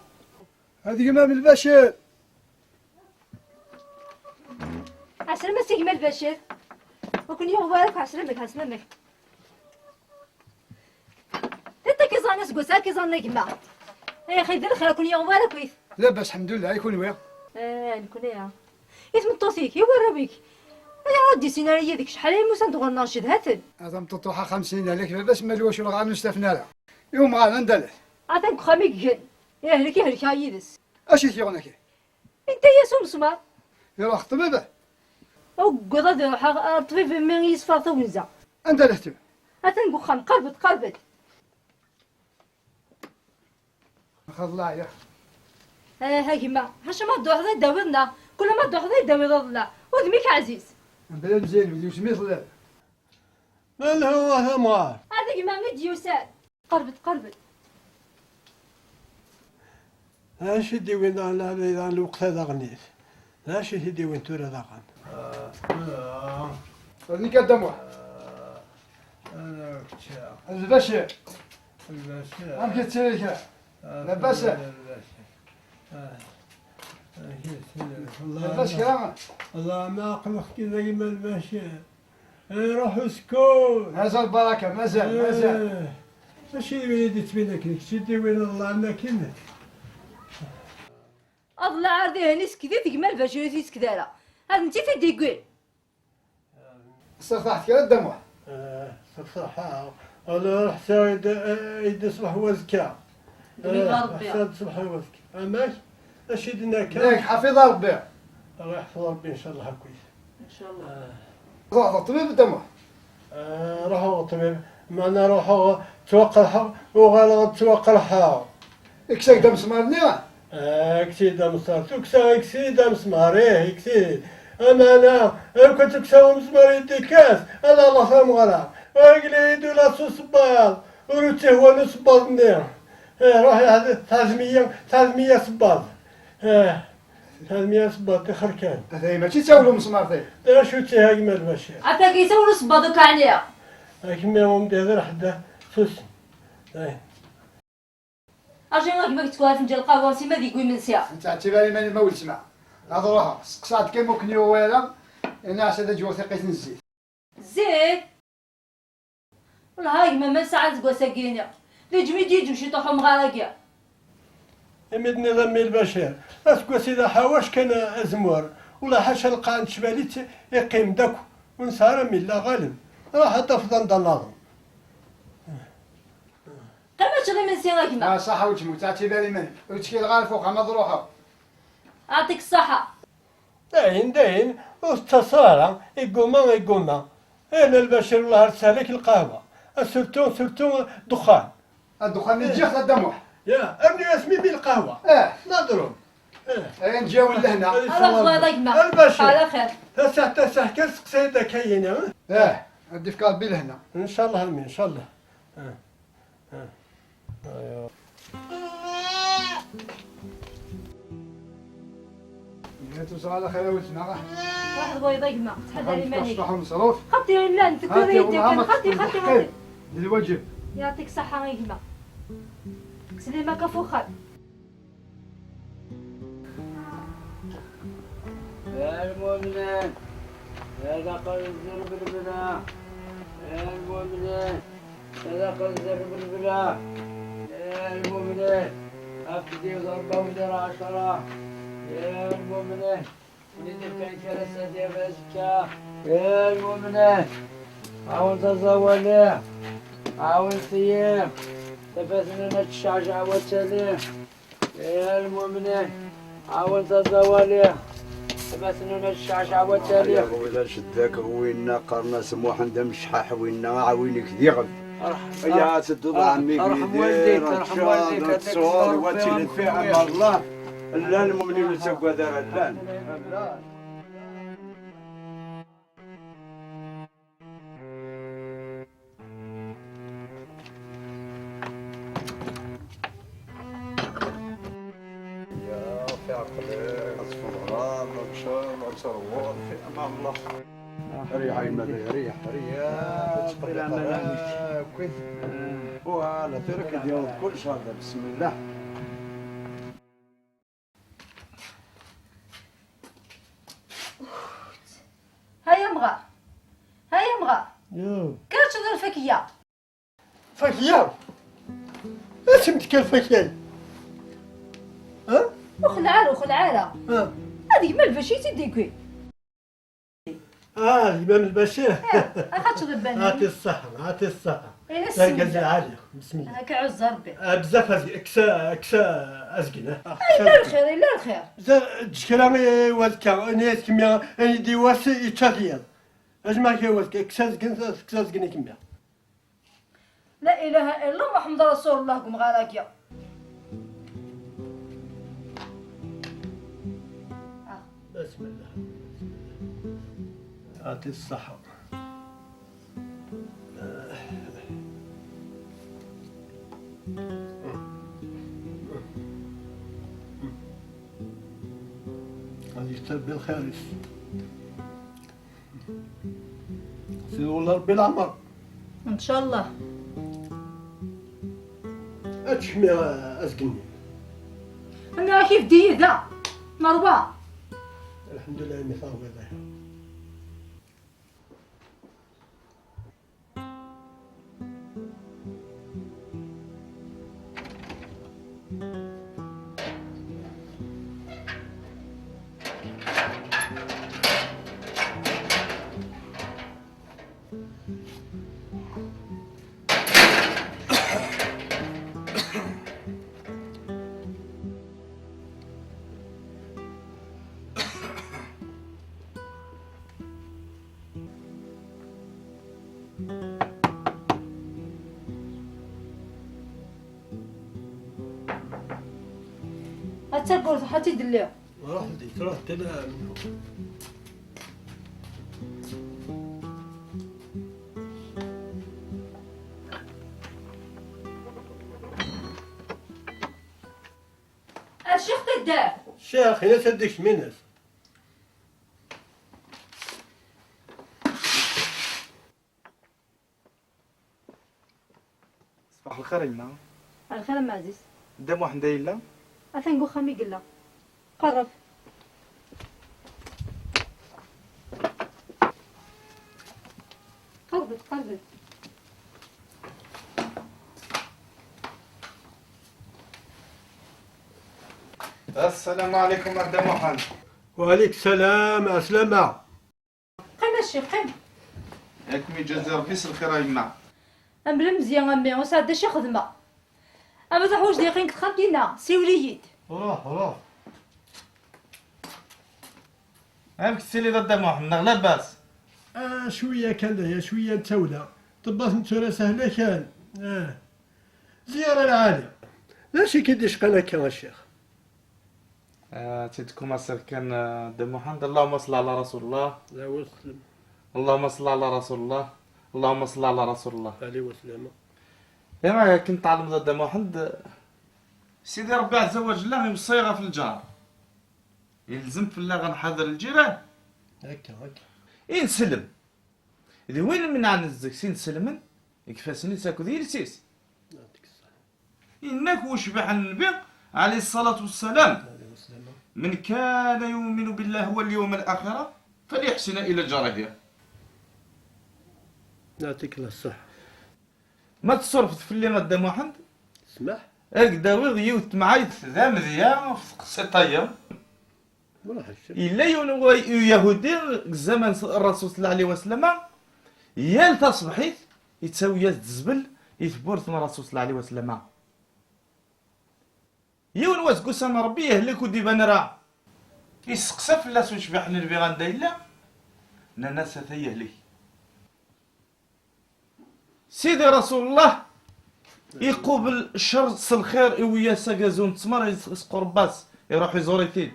هذه إمام البشير. عسلامة سي جمال بشير. وكن يوم بارك، عسلامك، عسلامك. انت كيزان اسقوس، كيزان نجمة. يا اخي، دير الخير، كن يوم بارك ويت. لاباس، الحمد لله، يكون ويا. اه، نكون يا. يا تمطوطيك، يا وراويك. يا ودي سيناريو ديك شحال هي موسى دغنا شدهاتن. هذا مطوطوحة خمسين عليك، لاباس ما لواش ولا غا نستفنا لا. يوم غا ندلت. عطاك خامي جن. يا هلك، يا هلك، يا يدس. اش يثيغنا كي؟ انت يا سوم سمار. يروح الطبيب؟ وقضى ذي روح الطبيب مين يصفى ثونزا. انت لهتو؟ اتن قخام، قربت، قربت. خذ الله يا. اه، ها كيما، هاش ما تروح ذا داوي لنا، كل ما تروح ذا داوي لنا، وذميك عزيز. بلا مزيان، ولي وسميت الله. ما له هو ثمار. هذا كيما غير ديوسان. قربت، قربت. اش يديوين على، على، على الوقت هذا غنيت؟ اش يديوين تورا داغن؟ آه، آه. هذيك الدموع. آه، أنا كنت البشير. البشير. عم كتسيرك؟ آه، لاباس؟ البشير. آه. آه، كتسيرك. الله لاباس ما، كلام؟ الله ما عقلك كذا يما البشير. إيه، روح اسكت. مازال بركة، مازال، مازال. إيه. ماشي الوليد يتبين لك، سيدي وين الله ما كاين. الله عرضي هني سكتي تجمل باش يسكت على. هذا انت تديقين. صرت راح تكرر الدموع. آه، صرت راح. أنا رحت يد، يد صبح وزكا. قولي يا آه، ربي. حساد صبح وزكا. أماك؟ أشي دنا كان؟ ياك حفظ ربي. الله يحفظ ربي إن شاء الله هاكويس. إن شاء الله. آه. روح الطبيب الدموع. آه، روحوا الطبيب. ما أنا روحوا توقع حق وغانا توقع حق. اكساك دم سمار نيا؟ آه، اكسي دم سمار. توكسا اكسي دم سمار، إيه، اكسي. أما أنا، أنا كنت تكسا ومسمار يدي كاس. أنا الله فهم غلا. ويقلي يدو لا سو سبال. وروتي هو نو سبال نيا. إيه، روحي هذا ثلاثمية، ثلاثمية سبال. إيه. ثلاثمية صباط خركان. هذا ماشي تساولو مسمارتين. لا، شو تي هاك مال ماشي. عطاك يساولو صباط وكا عليها. هاك ما هم داير حدا سوس. إيه. اجي غير كيما تقول فنجان القهوه سي ما ديك وين منسيا. انت اعتباري ماني ما ولد سمع. هذا روحها سقسات كان ممكن يويلا. انا عسى جو ثقيت نزيد. زيد. والله هاي ما، ما ساعة تقول ساقيني. لي جميد يجم شي طحو مغارقة. امدني ضمي البشير. اسكو سيدا حواش كان ازمور. ولا حاشا لقى عند شمالي ت-، يقيم داك. ونسارة من لا غالب. راح تفضل ضلالهم. قيمة شغل من سينا كيما. آه، صح وجمو، تعطي بالي منه. وتشكي الغالب فوق، أنا ضروحه. يعطيك الصحة. داين، داين، وستصارة، يقوما، يقوما. إيه، لا البشير الله يسهلك القهوة. سورتو، سورتو دخان. الدخان اللي إيه. تجي خدام واحد. يا، ابني اسمي بالقهوة. إيه. نضرب. إيه. إيه، نجاو لهنا. إيه، الله يسلمك. الله يرحمه. البشير. على خير. تسع، تسع، كاس قصيدة كاين، ها؟ إيه، عندي في قلبي لهنا. إن شاء الله، آمين، إن شاء الله. إيه. إيه. يا توصل على خير يا ولد سماغة. واحد بيضة يما، تحدى لي مالك. تصبح مصروف. خطي يا ملان، هاتي تكري والله يديك، ما خطي، خطي، تستحقي. خطي. الواجب. يعطيك الصحة يا يما. سليمة كفوخة. يا المؤمنين، لا تقل الزر بالبلا. يا المؤمنين، لا تقل الزر بالبلا. يا المؤمنين، أفدي ضربة ودير عشرة. يا المؤمنين، وليد كان كرسة ديال أزكى. يا المؤمنين، عاون تزولي، عاون سيم، تفاتنا نتشعشع وتسليم. يا المؤمنين، عاون تزولي، تفاتنا نتشعشع وتسليم. يا غويلة شداك غوينا، قرنا سموحا دم الشحاح وينا، عاوينك ديغل. ارحم، يا سدو ارحم، عمي ارحم والديك، ارحم والديك، هذاك الصبر وتي الفعل الله. لا المؤمنين سقوا دار اللان. يا في عقلك، تصفر غرام، مكشر، مكشر، في أمان الله. ريح يا مدي، ريح، ريح. آه، تقبل العمل هذيك. آه، كويس. آه. وعلى ثيرك ديال كل شهر، بسم الله. هيا مغا، هيا مغا. يو. كاتش الفاكية. فاكية؟ اسم تكال فاكية؟ ها؟ وخلعة، وخلعة. ها؟ هذيك ما البشي تديكوي. اه، الإمام البشير. إيه، أخا تشرب بنان. عطي الصحة، عطي الصحة. إيه، لا، السمية. العالية، بسم الله. هاك عز ربي. آه، بزاف أزكي، أكسا، أكسا أزكي، ها. آه، إلا الخير، إلا الخير. زا، تشكرا، إيه، وزكا، إني أزكي ميا، إني دي واسي يتشافيا. أجمع كي وزكا، أكسا أزكي، أكسا أزكي كميا. لا إله إلا الله محمد رسول الله، قم غير هكا. آه. بسم الله. يعطي الصحة. غادي يكتب بالخير. سيدي والله ربي العمر. إن شاء الله. هادشي مي أزكني. أنا كيف دي ذا مروة. الحمد لله، إني فاهم هذا. حتى قلت حتى دليها. روح دي، روح دي، لا، منو؟ الشيخ تدار. الشيخ، هنا سدك مينس. صباح الخير يما. الخير أم عزيز. دا محمد يلا؟ أثن قو خامي قلا. قرب. قربت، قربت. السلام عليكم أدا محمد. وعليك السلام، عسلامة. قيم الشيخ، قيم. ياكم يجازي ربي س الخير يما. أم بلا مزيان أمي، وسعد شي خدمة. أما تحوج دي قينك تخمتينا، سيوليد. روح، روح. عمك السيلي ضد محمد، لاباس؟ آه، شوية كان ليا، شوية نتولى. طبات نتولى سهلة كان. آه. زيارة العالية. لا شي كيديش قال هكا الشيخ. آه، تيدكم أسر كان، آه، دي محمد، اللهم صل على رسول الله. لا وسلم. اللهم صل على رسول الله. اللهم صل على رسول الله. عليه وسلم. إما كنت تعلم ضد محمد، سيدي ربي عز وجل يوصيغ في الجار. يلزم فلا غنحذر الجيران. هكا، هكا. إنسلم. ذي وين من عن الزك سين سلمن؟ يكفاسني ساكو ذي يلسيس. يعطيك الصحة. إنك وشبح النبي عليه الصلاة والسلام. عليه السلام. من كان يؤمن بالله واليوم الآخر فليحسن إلى جاره. يعطيك الله الصحة. Ma tsurfeḍ fell-i a Dda Muḥend, smaḥ, ad k-d-awiɣ yiwet temɛayt d amedya ɣef teqsiṭ-aya. Yella yiwen n wa-, uyahudi deg zzaman s-, Rrasul صلى الله عليه وسلم, yal taṣebḥit yettawi-yas-d zzbel i tewwurt n Rrasul صلى الله عليه وسلم. Yiwen wass deg ussan n Ṛebbi yehlek ur d-iban ara. Yesteqsa fell-as ucbiḥ n lbi anda yella, nnan-as ata yehlek. Sidi Rasulullah iqubel ccer s lxir, iwi-yas agazu n ttmer, is-, isqureb-as, iruḥ iẓur-it-id.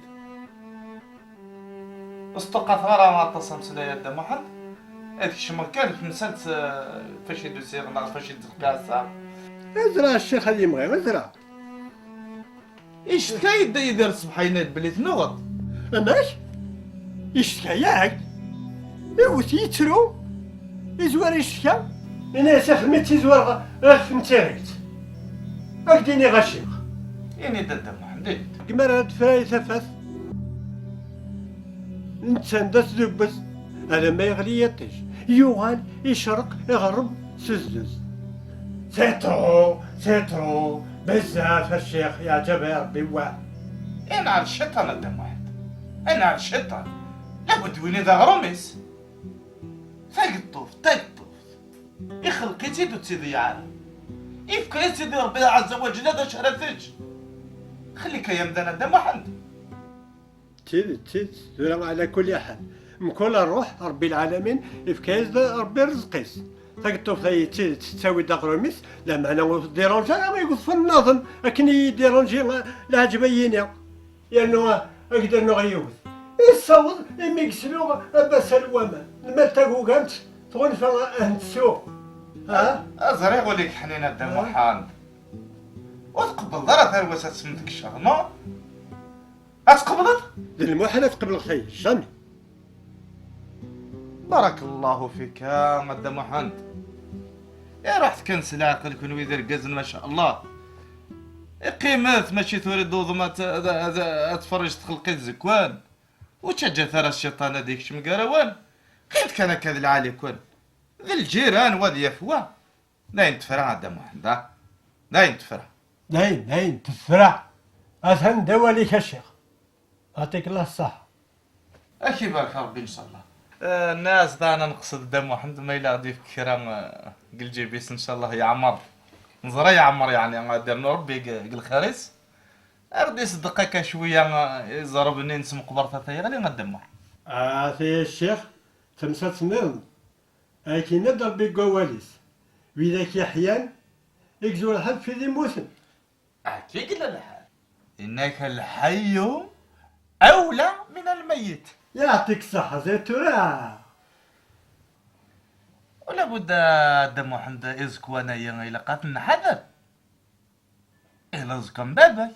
Ur s-ṭuqqateɣ ara aṭas ameslay a Dda Muḥend, ad kecmeɣ kan f temsalt, eh, fac i d-usiɣ neɣ fac i d-tefka ass-a. Azra a ccix ad yemɣi, azra. Icettka-yi Dda Yidir ṣṣbeḥ yenna-d belli tennuɣeḍ. Amek? Icettka-yak? Iwet yettru, izwar icettka. Ini-as axem i tt-izwar ɣ-, ɣef temtiɣilt. Ad k-d-iniɣ a ccix. Ini-d a Dda Muḥend, ini-d. Deg mi ara tefray tafat, netta anda tdubbez, alamma yeɣli yiṭij, yuɣal icerreq iɣerreb s uzduz. C'est trop, c'est trop, bezzaf a ccix, yeɛǧeb-iyi Ṛebbi, wah. Inɛel cciṭan a Dda Muḥend, inɛel cciṭan. Labud win i d aɣrum-is. Tageṭṭuft, tageṭṭuft. Ixelq-itt-id ur tt-iḍeyyeɛ ara. Ifka-yas-id Ṛebbi ɛezza wa jella d acu ara tečč. Xelli-k ay amdan a Dda Muḥend. D tidet, d tidet, tura ɛla kulli ḥal. Mkul ṛṛuḥ, Ṛebbi lɛalamin, ifka-yas-d Ṛebbi rrezq-is. Tageṭṭuft-ayi d tidet tettawi-d aɣrum-is, lameɛna ur tdiranǧi ara ma yeṭṭef nnaḍen akken i yi-diranǧi lɛaǧeb ay yini. Yernu ad k-d-rnuɣ yiwet. Issaweḍ imi yesluɣ abasal n waman. Lmal tagugamt tɣunfa ad tent-tsuɣ. Ha? Ẓriɣ ul-ik ḥnin a Dda Muḥend. Ur tqebbleḍ ara tarwa-s ad tesmedkecceḍ, non? Ad tqebleḍ? D lmuḥal ad qebleɣ tayi, jamais. Barakallahu fik a Dda Muḥend. Iruḥet kan s leɛqel kunwi d irgazen, ma sha Allah. Qqimet, mačči tura d-tewwḍem ad, ad, ad, ad tferrǧet txelqit zekwan. Ur ttaǧǧat ara cciṭan ad ikcem gar-awen. Qqimet kan akka d lɛali-kwen. D lǧiran, wa ad yaf wa. D ayen tefra a Dda Muḥend, ah. D ayen tefra. D ayen, d ayen tefra. Atan d awal-ik a ccix. Yeɛṭik Allah ṣṣeḥḥa. Ad k-ibarek Ṛebbi, ncallah. Eh, nniɣ-as daɣen ad neqsed Dda Muḥend, ma yella ɣ-d-ifk kra, eh, deg lǧib-is, ncallah yeɛmer. Neẓra yeɛmer, yeɛni, ad d-irnu Ṛebbi deg, deg lxir-is. Ad ɣ-d-iṣeddeq akka cwiya, eh, iẓerb-nni n tmeqbert-a tayeɣli, a Dda Muḥend. Ah, a ccix, tamsalt nniḍen. Akken yenna-d Ṛebbi deg wawal-is, widak yeḥyan, i yezwar lḥal f wid yemmuten. Akka i yella lḥal. Yenna-k: الحي أولى من الميت. Yeɛṭik ṣṣeḥḥa, ẓer tura. Ula budda a Dda Muḥend, iẓekwan-agi ilaq ad ten-nḥader. Ila aẓekka n baba-k,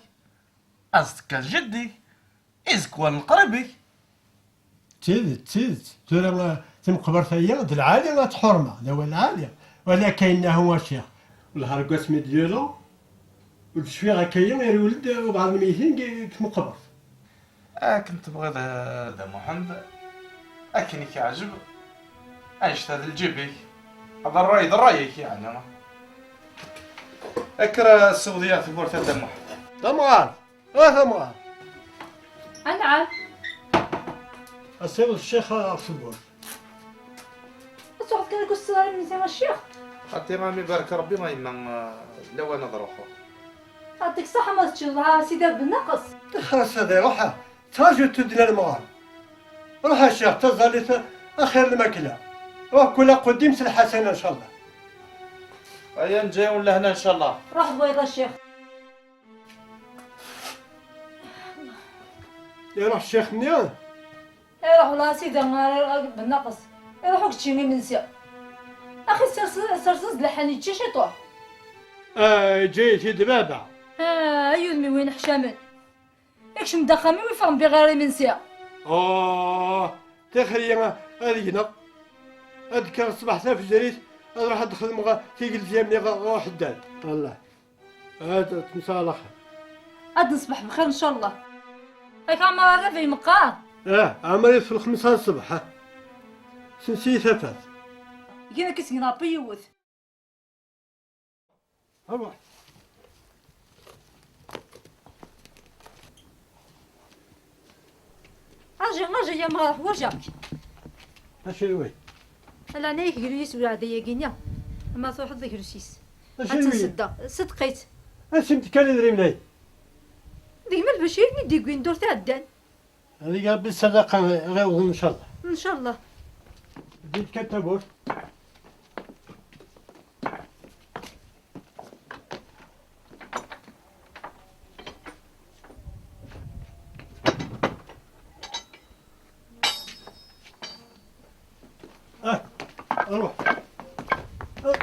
aẓekka n jeddi-k, iẓekwan n leqrib-ik. D tidet, d tidet. Tura, eh, timeqbert-aya d lɛali ad tḥurmeɣ, d awal lɛali. ولكنه a ccix, lḥerg asmi d-yulu, ur d-cfiɣ akka-yi irewel-d ubaɛḍ n lmeytin deg, deg tmeqbert. Akken tebɣiḍ a Dda Muḥend, akken i k-yeɛjeb, annect-a d lǧib-ik, d ṛṛay, d ṛṛay-ik, yeɛni. Akker a ssiweḍ-iyi ɣer tewwurt a Dda Muḥend. D amɣar, a d amɣar. Anɛam. A ssiweḍ ccix ɣer tewwurt. Ad truḥeḍ kan deg usrari-nni a ccix? Xaṭi, a m-ibarek Ṛebbi a yemma, eh, lawan ad ruḥeɣ. Yeɛṭik ṣṣeḥḥa ma teččeḍ, ha, sidi Rebbi naqes. Tixer-as ad iruḥ, ttraǧu tuddna lemɣar. Ruḥ a ccix, taẓallit axir lmakla. Ruḥ kul aquddim s lḥasana, ncallah. Aya nǧa-yawen lehna, ncallah. Ruḥ d wayeḍ a ccix. Iruḥ ccix-nni? Iruḥ, wala a sidi, ara, ara, bnaqes. Iruḥ ur yečči imensi. Axi sers-, sers-as-d lḥan, yečči ciṭuḥ. Ah, yeǧǧa-yi-t-id baba. Ah, ay udem-iw ineḥcamen. Ikcem-d axxam-iw, iffeɣ mbiɣ ara imensi. Oh, tixer-iyi ad gneɣ. Ad d-kkreɣ ṣṣbeḥ tafejrit, ad ruḥeɣ ad d-xedmeɣ tigeldi-nni ɣer uḥeddad. Allah. Ad temsaɣ alaxir. Ad neṣbeḥ bxir, ncallah. Ak ɛmer arrab ay meqqar. Ah, ɛmer yef lxemsa n ṣṣbeḥ, ha. Sensi tafat. Gen akka sgen ɣef yiwet. Aruḥ. Aji, aji, ya meɣra, ḥwajeɣ-k. Acu i wi? Ala, ana-yak glu-yis ur ɛedda-yagi-nni. Ama truḥeḍ d agrus-is. Acu i wi? Ad tt-nseddeɣ. Seddeq-itt. Asim-d kan idrimen-ay. D gma Lbacir i d-yewwin ddurt iɛeddan. Ad ig Rebbi ssadaqa ɣiwḍen, ncallah. Ncallah. Ldit kan tawwurt. Ah, aruḥ. Ah.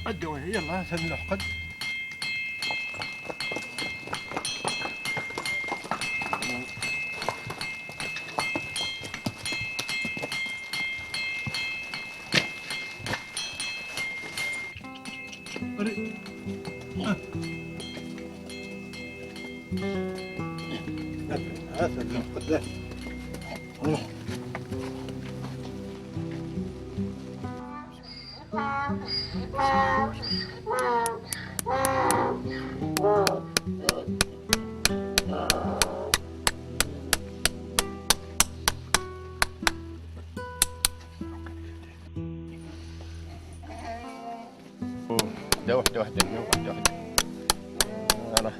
Addu, yalla, atan leḥqen. ده واحدة واحدة، واحدة واحدة. أنا.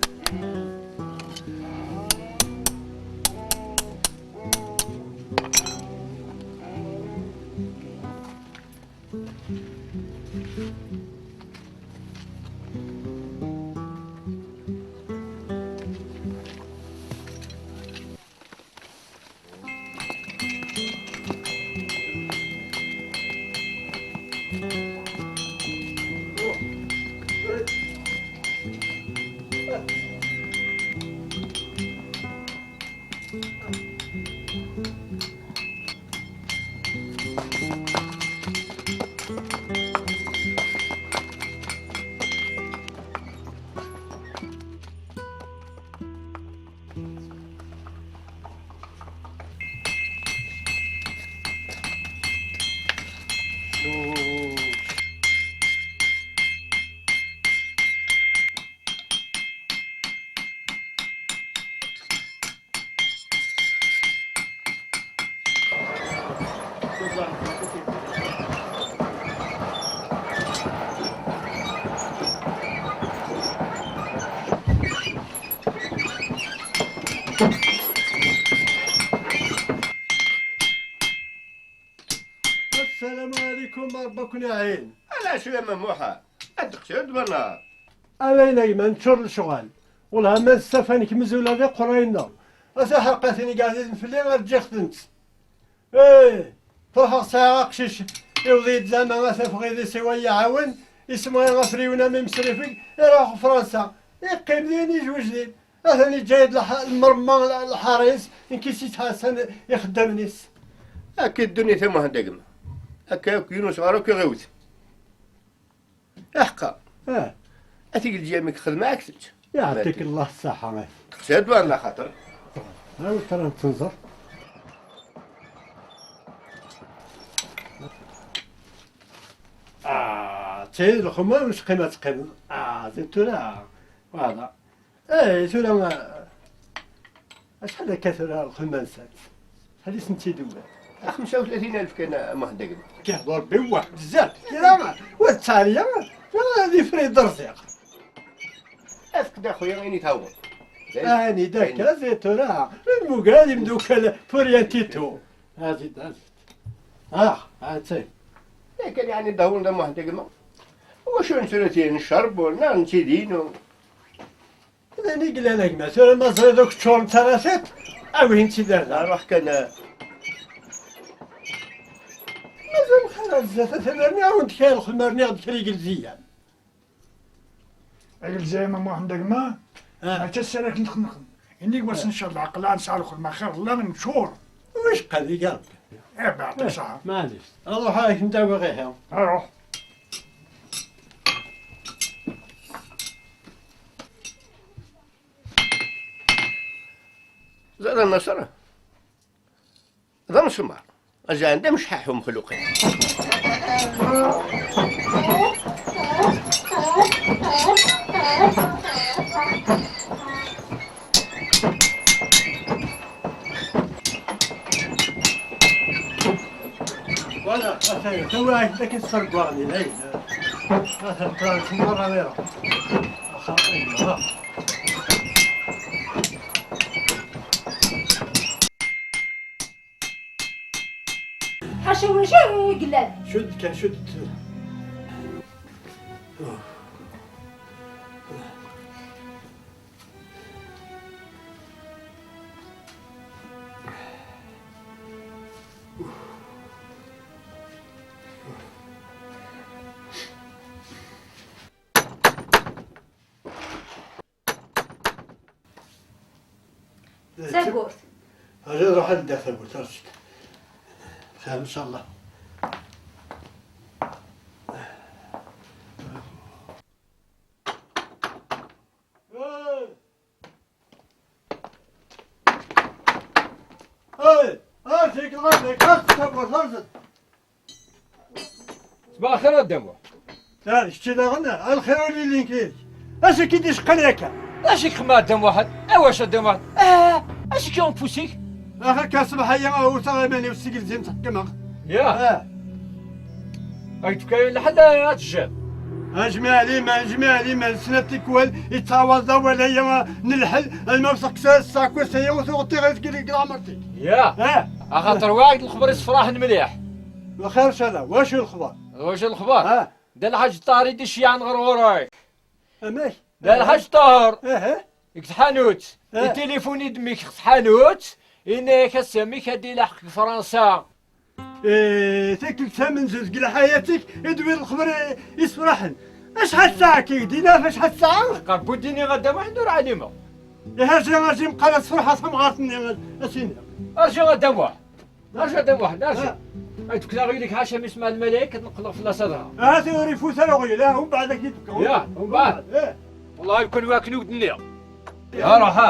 السلام عليكم، ربكم يعين. Ala cwiya a Muḥa, ad d-qcired wala? Ala a gma, neččur lecɣal. Wellah ma nessafan-ik mzula d iqerray-nneɣ. A taḥerqatin i iɛzizen fell-i, rǧiɣ-tent. Ih, truḥeɣ sɛiɣ aqcic, iwweḍ-iyi-d zama a tafeɣ idis i wa yi-iɛawen, isemɣi afriwen am imesrifen, iruḥ Fransa. Iqqim din, ijwej din. Atan iǧǧa-yi-d lḥ-, lmerma, lḥaris, nekk i s-yettḥassan ixeddamen-is. Akka i ddunit a Muḥend a gma. Akka akk yiwen ucɣar akk iɣiwet. Aḥeqqa. Ah. A tigel ǧyam-ik xedmeɣ-ak-tt. Yeɛṭik Allah ṣṣaḥa. Teqsiḍ wala xaṭer? Awi kra n tzenẓer. Ah, ttayed lxuma ur teqqim ad teqqim. Ah, Tura, voilà. Eh, tura, acḥal akka tura lxedma-nsent? Acḥal i sent-id-wwiḍ? Xemsa u tlatin alef kan, a Muḥend Agma. Kihḍur bi wa, bezzaf. Kra, wa d ttɛaliya, wa d ifri d rziq. Efk-d a xuya ayen i tawḍeḍ. Ani d akka, zid tura, lmugar ad imdukal, pour rien du tout. Azid, azid. Ah, atay. Yakan yeɛni dehwen d a Muḥend Agma. Wacu n tura tiyen n ccerb, neɣ n tidin, u- D ayen i yellan a gma, tura ma ẓriḍ ur k-ččurent ara tiṭ, awin-tt-id ar da. Ruḥ kan, a- Mazal xir ar zdat, a tamerni, awen-d kra lxedma, rniɣ-d kra igelziyen. Agelzay ma Muḥend a gma, ah, mačči ass ara k-nexneq. Inig wass, ah, ncallah, aql-aɣ nesɛa lxedma xir, lla neččur. Wicqa di garb. Eh, beɛṭi, eh, saha. Maɛlic. Ruḥ, ad ak-n-d-awiɣ ihi. Ruḥ. Ẓer a Naṣer. D amesmar. Azan d amecḥaḥ umexluq-in. Voilà, atan, tawaɛit akken tesfergwaɣ di lɛid. Atan, ṭṭrant merra mira. Axaṭi, ha. Ḥaca ulac ara i yellan. Cudd kan, cudd. Tawwurt. Ad ruḥ ad ldiɣ tawwurt, rǧut. Bxir, ncallah. Hey! Hey! Rǧut, rǧut, rǧut tawwurt, rǧut. Ṣbaḥ lxir a Dda Muḥ. Ah, kečč daɣen, a lxir ur yellin kik. Acu k-id-iceqqen akka? Acu k-xedmeɣ a Dda Muḥ? Awac a Dda Muḥ? Ah, acu k-yuɣen ufus-ik? Ax, akka ṣṣbeḥ-aya ur taɣ iman-iw seg lzim ttḥekmeɣ. Ya. Ah. Ay tefka lḥal ad tejjem. Ajmaɛ liman, ajmaɛ liman, snat tikwal, yettɛawaḍ awal-aya n lḥel, alma wseɣ ksas, saɛkwes-aya, ur tuɣeḍ tiɣilt deg leɛmer-ik. Ya. Ah. Axaṭer waɛid lexbar issefraḥen mliḥ. Lxir, ncallah, wacu lexbar? Wacu lexbar? Ah. Dda Lḥaǧ Ṭaher i d-iceyyɛen ɣer ɣur-k. Amek? Dda Lḥaǧ Ṭaher. Aha. Deg tḥanut. Ah. Itilifuni-d mmi-k ɣer tḥanut, yenna-yak ass-a mmi-k ad d-ilaḥeq deg Fransa. Eh, tikkelt tamenzut deg lḥayat-ik i d-tewwiḍ lexbar i-, issefraḥen. Acḥal ssaɛa akka i k-d-ilaf, acḥal ssaɛa? Qerbu d-iniɣ a Dda Muḥend ur ɛlimeɣ. Ihi, aji, aji, meqqar ad tefreḥ temɣart-nni, ad s-iniɣ. Arji a Dda Muḥ. Arji a Dda Muḥ, arji. Ah. Ay d-fkeɣ aɣyul-ik ḥaca mi smaɛ lmalayek, ad neqqleɣ fell-as adɣa. Ahat ur ifut ara uɣyul, ah, umbeɛd ad k-id-fkeɣ. Ya, umbeɛd. Eh. Wellah, lukan wakken ur d-nniɣ. Ya, ruḥ, ha.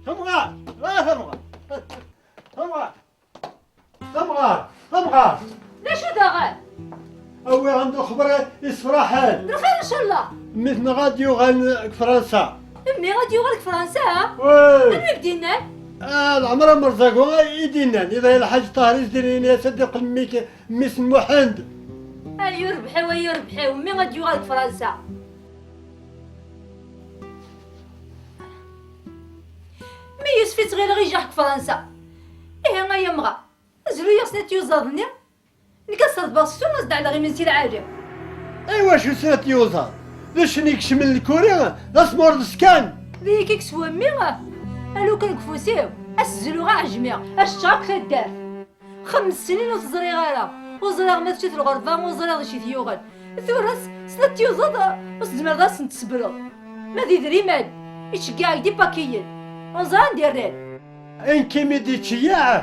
Tamɣart, ah, tamɣart. Tamɣart. Tamɣart, tamɣart. D acu daɣen? Awi-aɣ-d lexbar issefraḥen. D lxir, ncallah. Mmi-tneɣ ad yuɣal deg Fransa. Mmi ad yuɣal deg Fransa? Wi. Anwa i k-d-yennan? Ah, Lɛemra Merẓagu i d-yennan. Iḍ-a Lḥaǧ Ṭaher i s-d-yennan, ini-as ad d-iqqel mmi-k, mmi-s n Muḥend. Ay urbeḥ-iw, ay urbeḥ-iw, mmi ad yuɣal deg Fransa. Mi Yusef i ttɣileɣ ijaḥ deg Fransa. Ihi ay amɣar. Zlu-yaɣ snat tyuẓaḍ-nni, nekk ad ṣerḍbeɣ seksu, ad s-d-ɛelleɣ imensi lɛali. Aywa, acu snat tyuẓaḍ? D acu i ikecmen lkuri, d asmurḍes kan. D iyi-k i yeswa mmi, a lukan deg ufus-iw, ad s-zluɣ aɛejmi, ad s-ččeɣ akk taddart. Xems snin ur t-ẓriɣ ara, ur ẓriɣ ma d acu-t lɣerba, ur ẓriɣ d acu i t-yuɣen. Tura s-, snat tyuẓaḍ, ur tezmireḍ ad sent-tṣebreḍ. Ma d idrimen, ittceggiɛ-ak-d ipakiyen. Ur neẓri anda i rran. Ayen kimi d-ittceyyeɛ,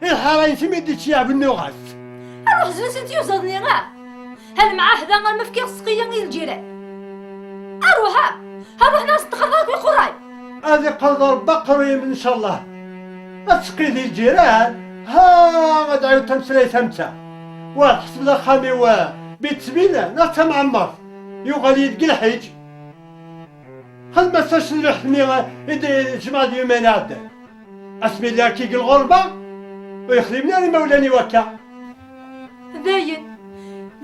i lḥara-ines imi d-ittceyyeɛ bennuɣ-as. Aruḥ zlu-sen tyuẓaḍ-nni, ah! Ha lemɛahda arma fkiɣ ssqiya i lǧiran. Aruḥ, ah! Aruḥ neɣ s-ttxerḍ akk iqurray. Ad iqerḍ Rebbi aqerruy-im, ncallah. Ad teqqi di lǧiran, ha, ad ɛiwed tameslayt am ta. Wa tḥesbeḍ axxam-iw, eh, bitbil, neɣ d tamɛemmert? Yuɣal-iyi-d deg lḥiǧ. Xdem-as tacelluḥt-nni i d-, jmeɛ d yuman iɛeddan. Asmi lliɣ akka deg lɣerba, ur yexdimen ara imawlan-iw akka. Dayen,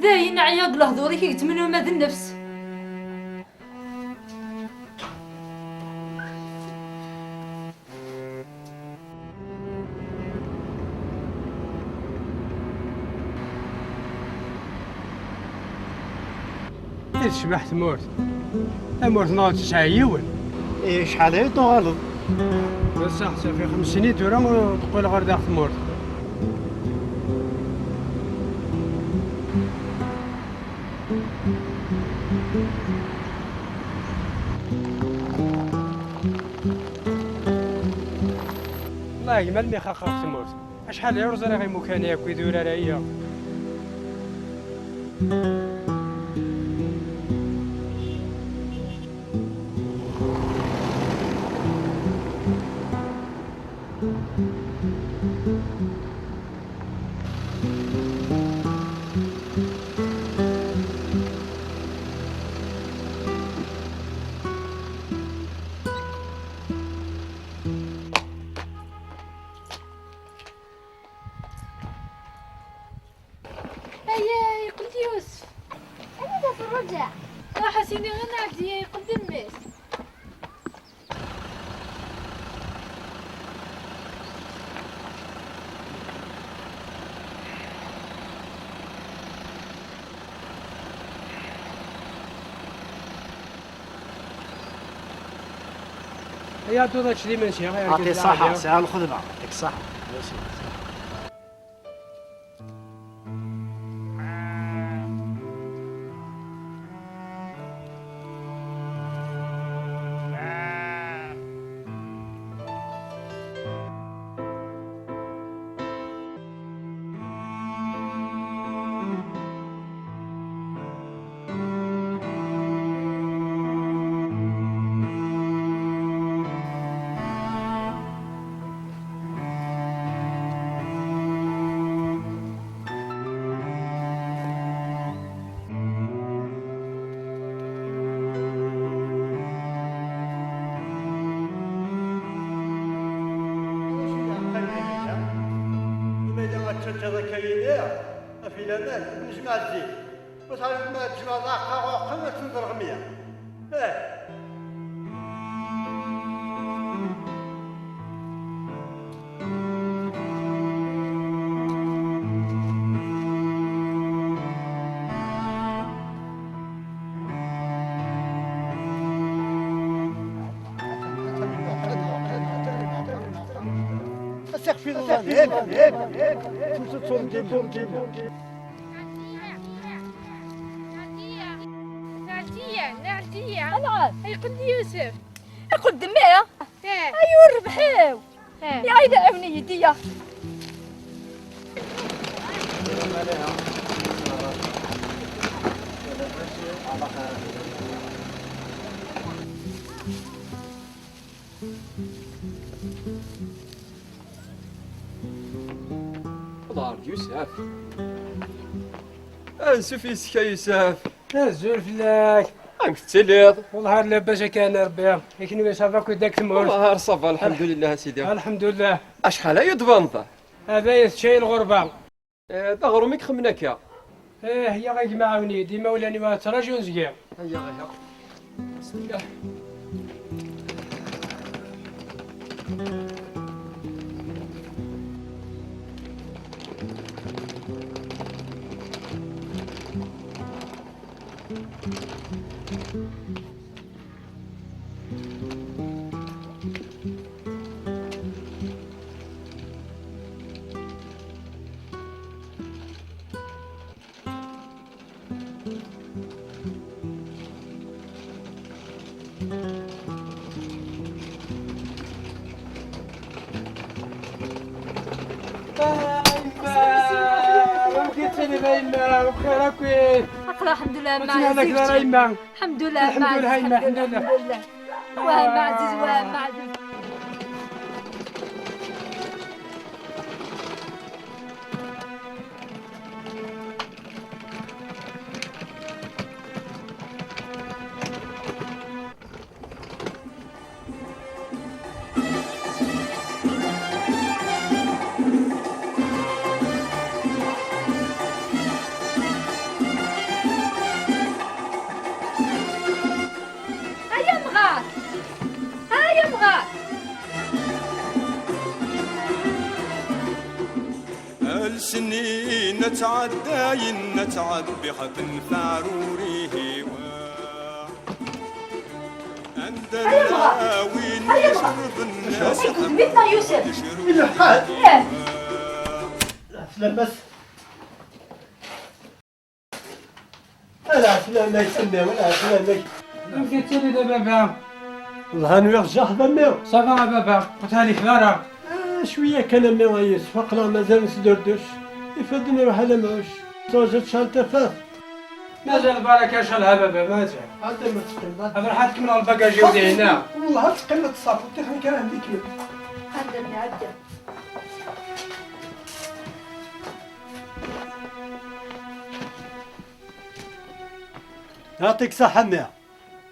dayen, ɛyiɣ deg lehdur-ik i yettmenun ma d nnefs. I tecbeḥ tmurt. Tamurt-nneɣ ur tesɛi yiwen. Eh, acḥal ay tuɣaleḍ? Bessah, safi xems snin tura ur d-qqileɣ ɣer daɣ tmurt. Wallahi, melmi xaqeɣ tmurt. Acḥal ay ur ẓriɣ imukan akk i d urar-aya. Aya, yeqqel-d Yusef. Anida terruǧa? Ruḥ as-ini i Nɛeddiya yeqqel-d mmi-s. Ay aɛdud, ač d imensi, ay argaz. Ɛṭi ṣṣaḥa, sɛiɣ lxedma. Yɛṭik ṣṣaḥa. Merci. Ad teččeḍ akka yid-i, a Filaman, nejmeɛ zzit. Ur tɛelmeḍ ma tjemɛeḍ aɛeqqa uqem ad tenḍer ɣemya. Eh. Aseɣfi d Allah. Nɛeddiya, nɛeddiya, nɛeddiya. Anɛam. Yeqqel-d Yusef. Yeqqel-d mmi? Eh. Ay, ur rrbeḥ-iw. Eh. Ay, ɛiwen-iyi-d, iya. Ḍher-d Yusef. Ansuf yes-k a Yusef. Azul fell-ak. Amek tettiliḍ? Wellah ar labas akka a Rebbi. I kenwi ça va akk-id deg tmurt? Wellah ar ça va, lḥemdulillah a sidi. Lḥemdulillah. Acḥal ay d-tbaneḍ? Hada i tečča i lɣerba. Eh, d aɣrum i ixemmen akka. Eh, ya a gma ɛawen-iyi-d, imawlan-iw ad ttraǧun zgi. Aya, aya. Bismillah. A yemma! Amek i tettiliḍ a yemma? Bxir akk-it? Aql-aɣ, lḥemdulillah, a Ɛziz. Ur ttnaleɣ ara a yemma. Lḥemdulillah, a Ɛziz, lḥemdulillah, a yemma, lḥemdulillah. Lḥemdulillah. Wah a Ɛziz, wah a Ɛziz. Lsnin ad ttɛeddayen, ad ttɛebbiɣ ben faɛrurihi wa. Anda ay amɣar, win ay amɣar, icerben acu i yedem-iten a Yusef? Ilḥan. Eh. Ɛeslama-s. Ala ɛeslama-k a mmi, ala ɛeslama-k. Amek i tettiliḍ a baba? Wellah nwiɣ jaḥ a mmi. Ça va a baba, ur ttḥerrik ara. Ah, cwiya kan a mmi a Yusef, aql-aɣ mazal nesdurduc. Ifadden iruḥ ala mɛuc. Tettṛaǧu tecɛel tafat. Mazal lbaraka ncallah a baba, mazal. Ad ruḥeɣ ad kemmleɣ lbagaji-w dinna. Wellah ad teqqimeḍ tṣafuḍ, ixni kan ad ikmel. Ɛeddi a mmi, ɛeddi. Yeɛṭik ṣṣeḥḥa a mmi.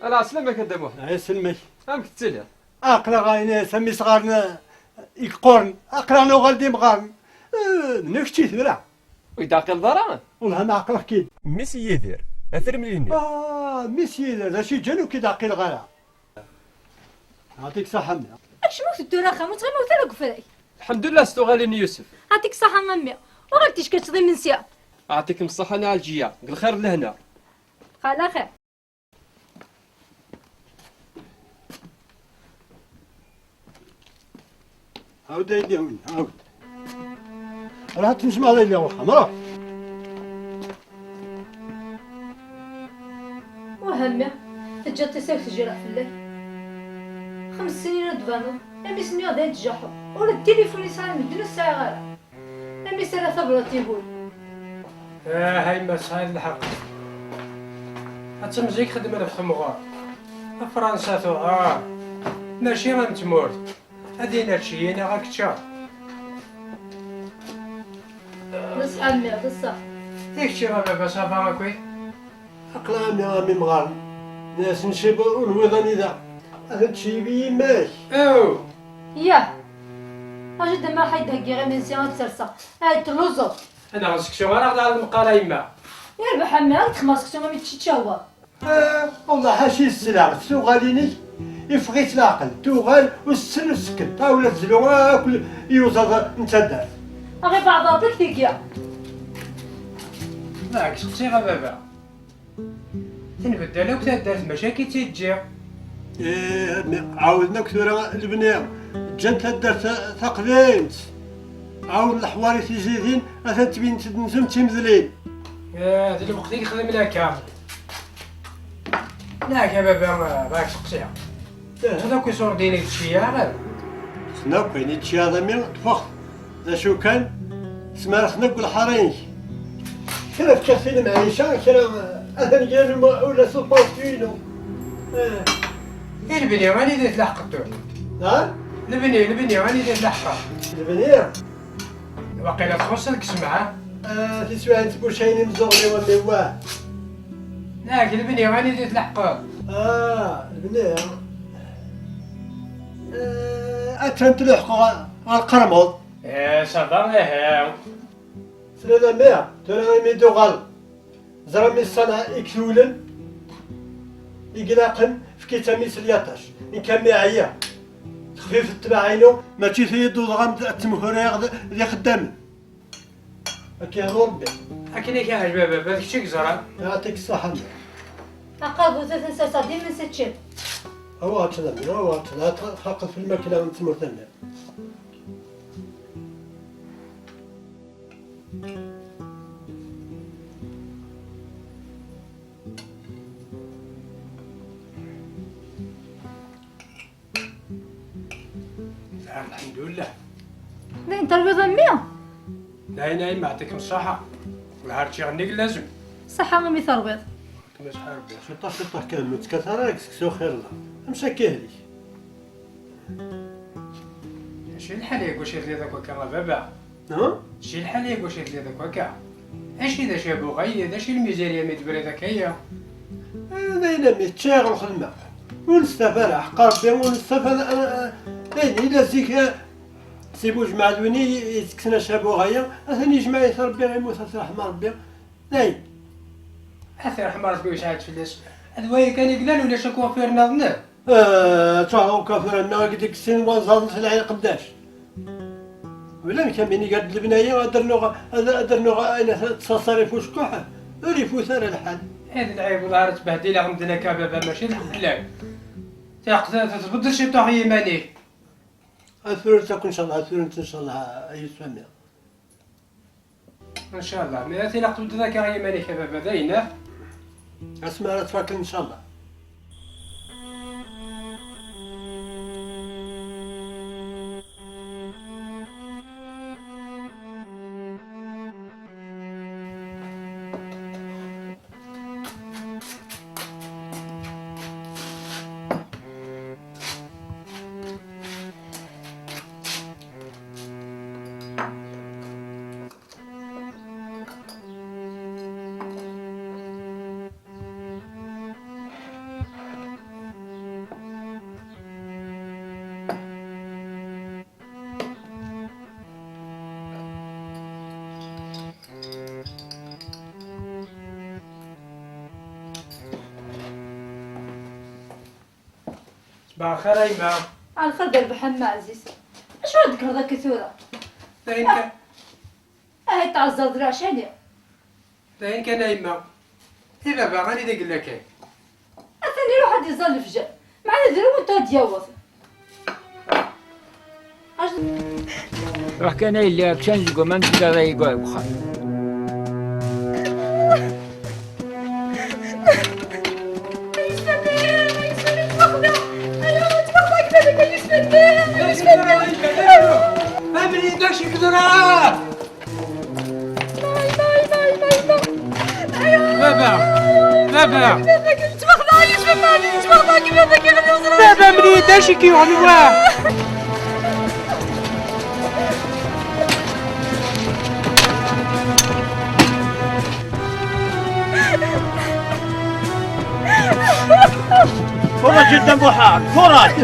Ala ɛeslama-k a Dda Muḥend. Ɛeslama-k. Amek tettiliḍ? Aql-aɣ ɛni sami sɣarna yeqquren, aql-aɣ nuɣal d imɣaren. Eh, menhu kečči tura? Ur yi-d-ɛqileḍ ara? Wellah ma ɛeqleɣ-k-id. Mmi-s n Yidir, a tirmlin-nni. Ah, mmi-s n Yidir, d acu yeǧǧan ur k-id-ɛqileɣ ara? Ɛeṭṭik ṣṣeḥḥa a mmi. Acemma ur teddur axxam, ur ttɣimimt ara deg ufrag. Lḥemdullah s tuɣalin n Yusef. Ɛeṭṭik ṣṣeḥḥa a mmi. Uɣal tickačeḍ imensi. Ɛeṭṭikem ṣṣeḥḥa a Nna Ɛelǧiya, deg lxir d lehna. Xala xir. Ɛawed a yelli, ɛawed. Ruḥ ad tnecmeḍ a yelli ɣer uxxam, ruḥ. Wah a mmi, teǧǧiḍ-tt ass-a tejreḥ fell-ak. Xems snin ad d-tbaneḍ, imi s-nniɣ dayen tjaḥeḍ. Ula d tilifun yesɛan medden ur t-sɛiɣ ara. Amis ara tabrat ihul. Ah, a yemma tesɛiḍ lḥeqq. Ad temẓi xedmen ɣef temɣer. A Fransa tuɛer. Mačči am tmurt. Ad inačči neɣ ad keččeɣ. D ṣṣeḥ a mmi, d ṣṣeḥ. I kečči a baba, ça va akk? Aql-aɣ a mmi, a mmi mɣaren. Nniɣ-as ncib ur nwiḍ anida. Ad tent-tceyyeb yemma-k. Aw! Yah! Acu d-, ma ḥay d-heggiɣ imensi ad serseɣ. Ay telluẓeḍ! Anaɣ seksu ara ɣ-d-ɛad meqqar a yemma. Yerbeḥ a mmi, ad d-xemmeɣ seksu a mmi teččičawa. Ah, wallah ḥaci sseleɣ, tuɣalin-ik iffeɣ-itt leɛqel, tuɣal ur tessen ur tsekket, ula tezlu akk iyuzaḍ n taddart. Aɣ ibeɛḍ Ṛebbi-k deg-i. Neɣ seqsiɣ a baba. Tenbeddal akk taddart, mačči akka i tt-id-ǧǧiɣ. Ih, ɛawden akk tura lebni, ǧǧan taddart ta-, taqdimt. Ɛawden leḥwari tizidin, atan ttbinent-d nzum d timedlin. Ih, d lweqt i yexdem laka. Neɣ a baba, bɣiɣ seqsiɣ. Ih. Teččiḍ akk iṣurdiyen i teččiḍ? Ssneɣ akk ayen i teččiḍ a mmi, ṭṭfeɣ-t. D acu kan, smerxen akk lḥara-inek. Kra fkiɣ-t i lemɛica, kra atan gan ula s upantu-inu. Eh. I lebni, anida i tleḥqeḍ tura? Ha? Lebni, lebni, anida i tleḥqeḍ? Lebni? Waqila txuṣṣeḍ deg ssmaḥ, ha? Ah, tiswiɛin tbucayin imeẓẓuɣen-iw a mmi, wah. Neɣ lebni, anida i tleḥqeḍ? Ah, lebni. Eh, atan tleḥqeɣ ɣer, ɣer Qermuḍ. Eh, ça va, eh. Slan a mmi, tura imi d-uɣal. Ẓer a mmi ṣṣanɛa i itewlen, i ilaqen, efk-itt a mmi s lyaṭac. Nekk a mmi ɛyiɣ. Texfifet ttbaɛ-inu. Mačči tayeddu dɣa ad temhuriɣ d, d ixeddamen. Ad k-yehdu Rebbi. Akken i k-iɛǧeb a baba, d kečč i yeẓran. Yeɛṭik ṣṣeḥḥa a mmi. Aqabut ad t-nserseɣ d imensi ččin. Awa ad tnam, awa ad tnam, ad txaqeḍ f lmakla n tmurt a mmi. Lḥemdullah. Dayen terwiḍ a mmi? Dayen a yemma, yeɛṭikem ṣṣeḥḥa. Wellah ar ččiɣ nnig lazem. Ṣṣeḥḥa a mmi terwiḍ. Yeɛṭikem ṣṣeḥḥa Rebbi. Ciṭṭaḥ, ciṭṭaḥ kan, ur ttekkat ara deg seksu xir la. Amsa kihlik. Acu lḥal yagi ur telliḍ akk akka a baba? Ha? Acu lḥal yagi ur telliḍ akk akka? Acu d acu a bu Ɣayya, d acu lmizirya mi d-tebriḍ akka ya? Eh, d ayen a mmi, ččiɣ lxedma. Ur nestaf ara, ḥeqq Rebbi, ur nestaf ara, ara, ara, d ayen yella zik, eh, si bu jmaɛ d win i, i yettekksen a bu Ɣayya, atan yejmeɛ-it Rebbi, yemmut ɣef ṛṛeḥma Rebbi. Dayen. Ad t-irḥem Rebbi wesɛa-t fell-as. D waya kan i yellan, ulac akk uɣfir nniḍen. Eh, ttaɣ ukafiren-nneɣ i deg sin wanẓaden s lɛin qeddac. Ulamek am win iger-d lebnayi, ad rnuɣ, ad, ad rnuɣ ayen ttṣaṣar ifuckuḥ, ur ifut ara lḥal. Ih, d lɛib, wellah ara ttbehdileɣ medden akka a baba, mačči d lḥelal. Tiqt-, tebded ciṭuḥ i yiman-ik. Ad turent akk, ncallah, ad turent, ncallah, ay Sami. Ncallah, mi ara tilaq tebded akka i yiman-ik a baba, dayen, ah? Asmi ara tfakeḍ, ncallah. Ṣbaḥ lxir a yemma. Ɛelxir d rrbeḥ a mma Ɛziz. Acu ara d-tekkreḍ akka tura? D ayen kan. Ahat tɛeẓẓreḍ leɛca-nni. D ayen kan a yemma. I baba anida yella kan? Atan iruḥ ad iẓẓal lefjer. Meɛna d rrwent ad d-yaweḍ. Ruḥ kan a yelli, kcan deg waman, teddiḍ a yegwa deg uxxam. Amri d acu i yeḍran? Baba! Baba! Baba, mlid acu i k-yuɣen wa? Kuraǧ a Dda Muḥend, kuraǧ!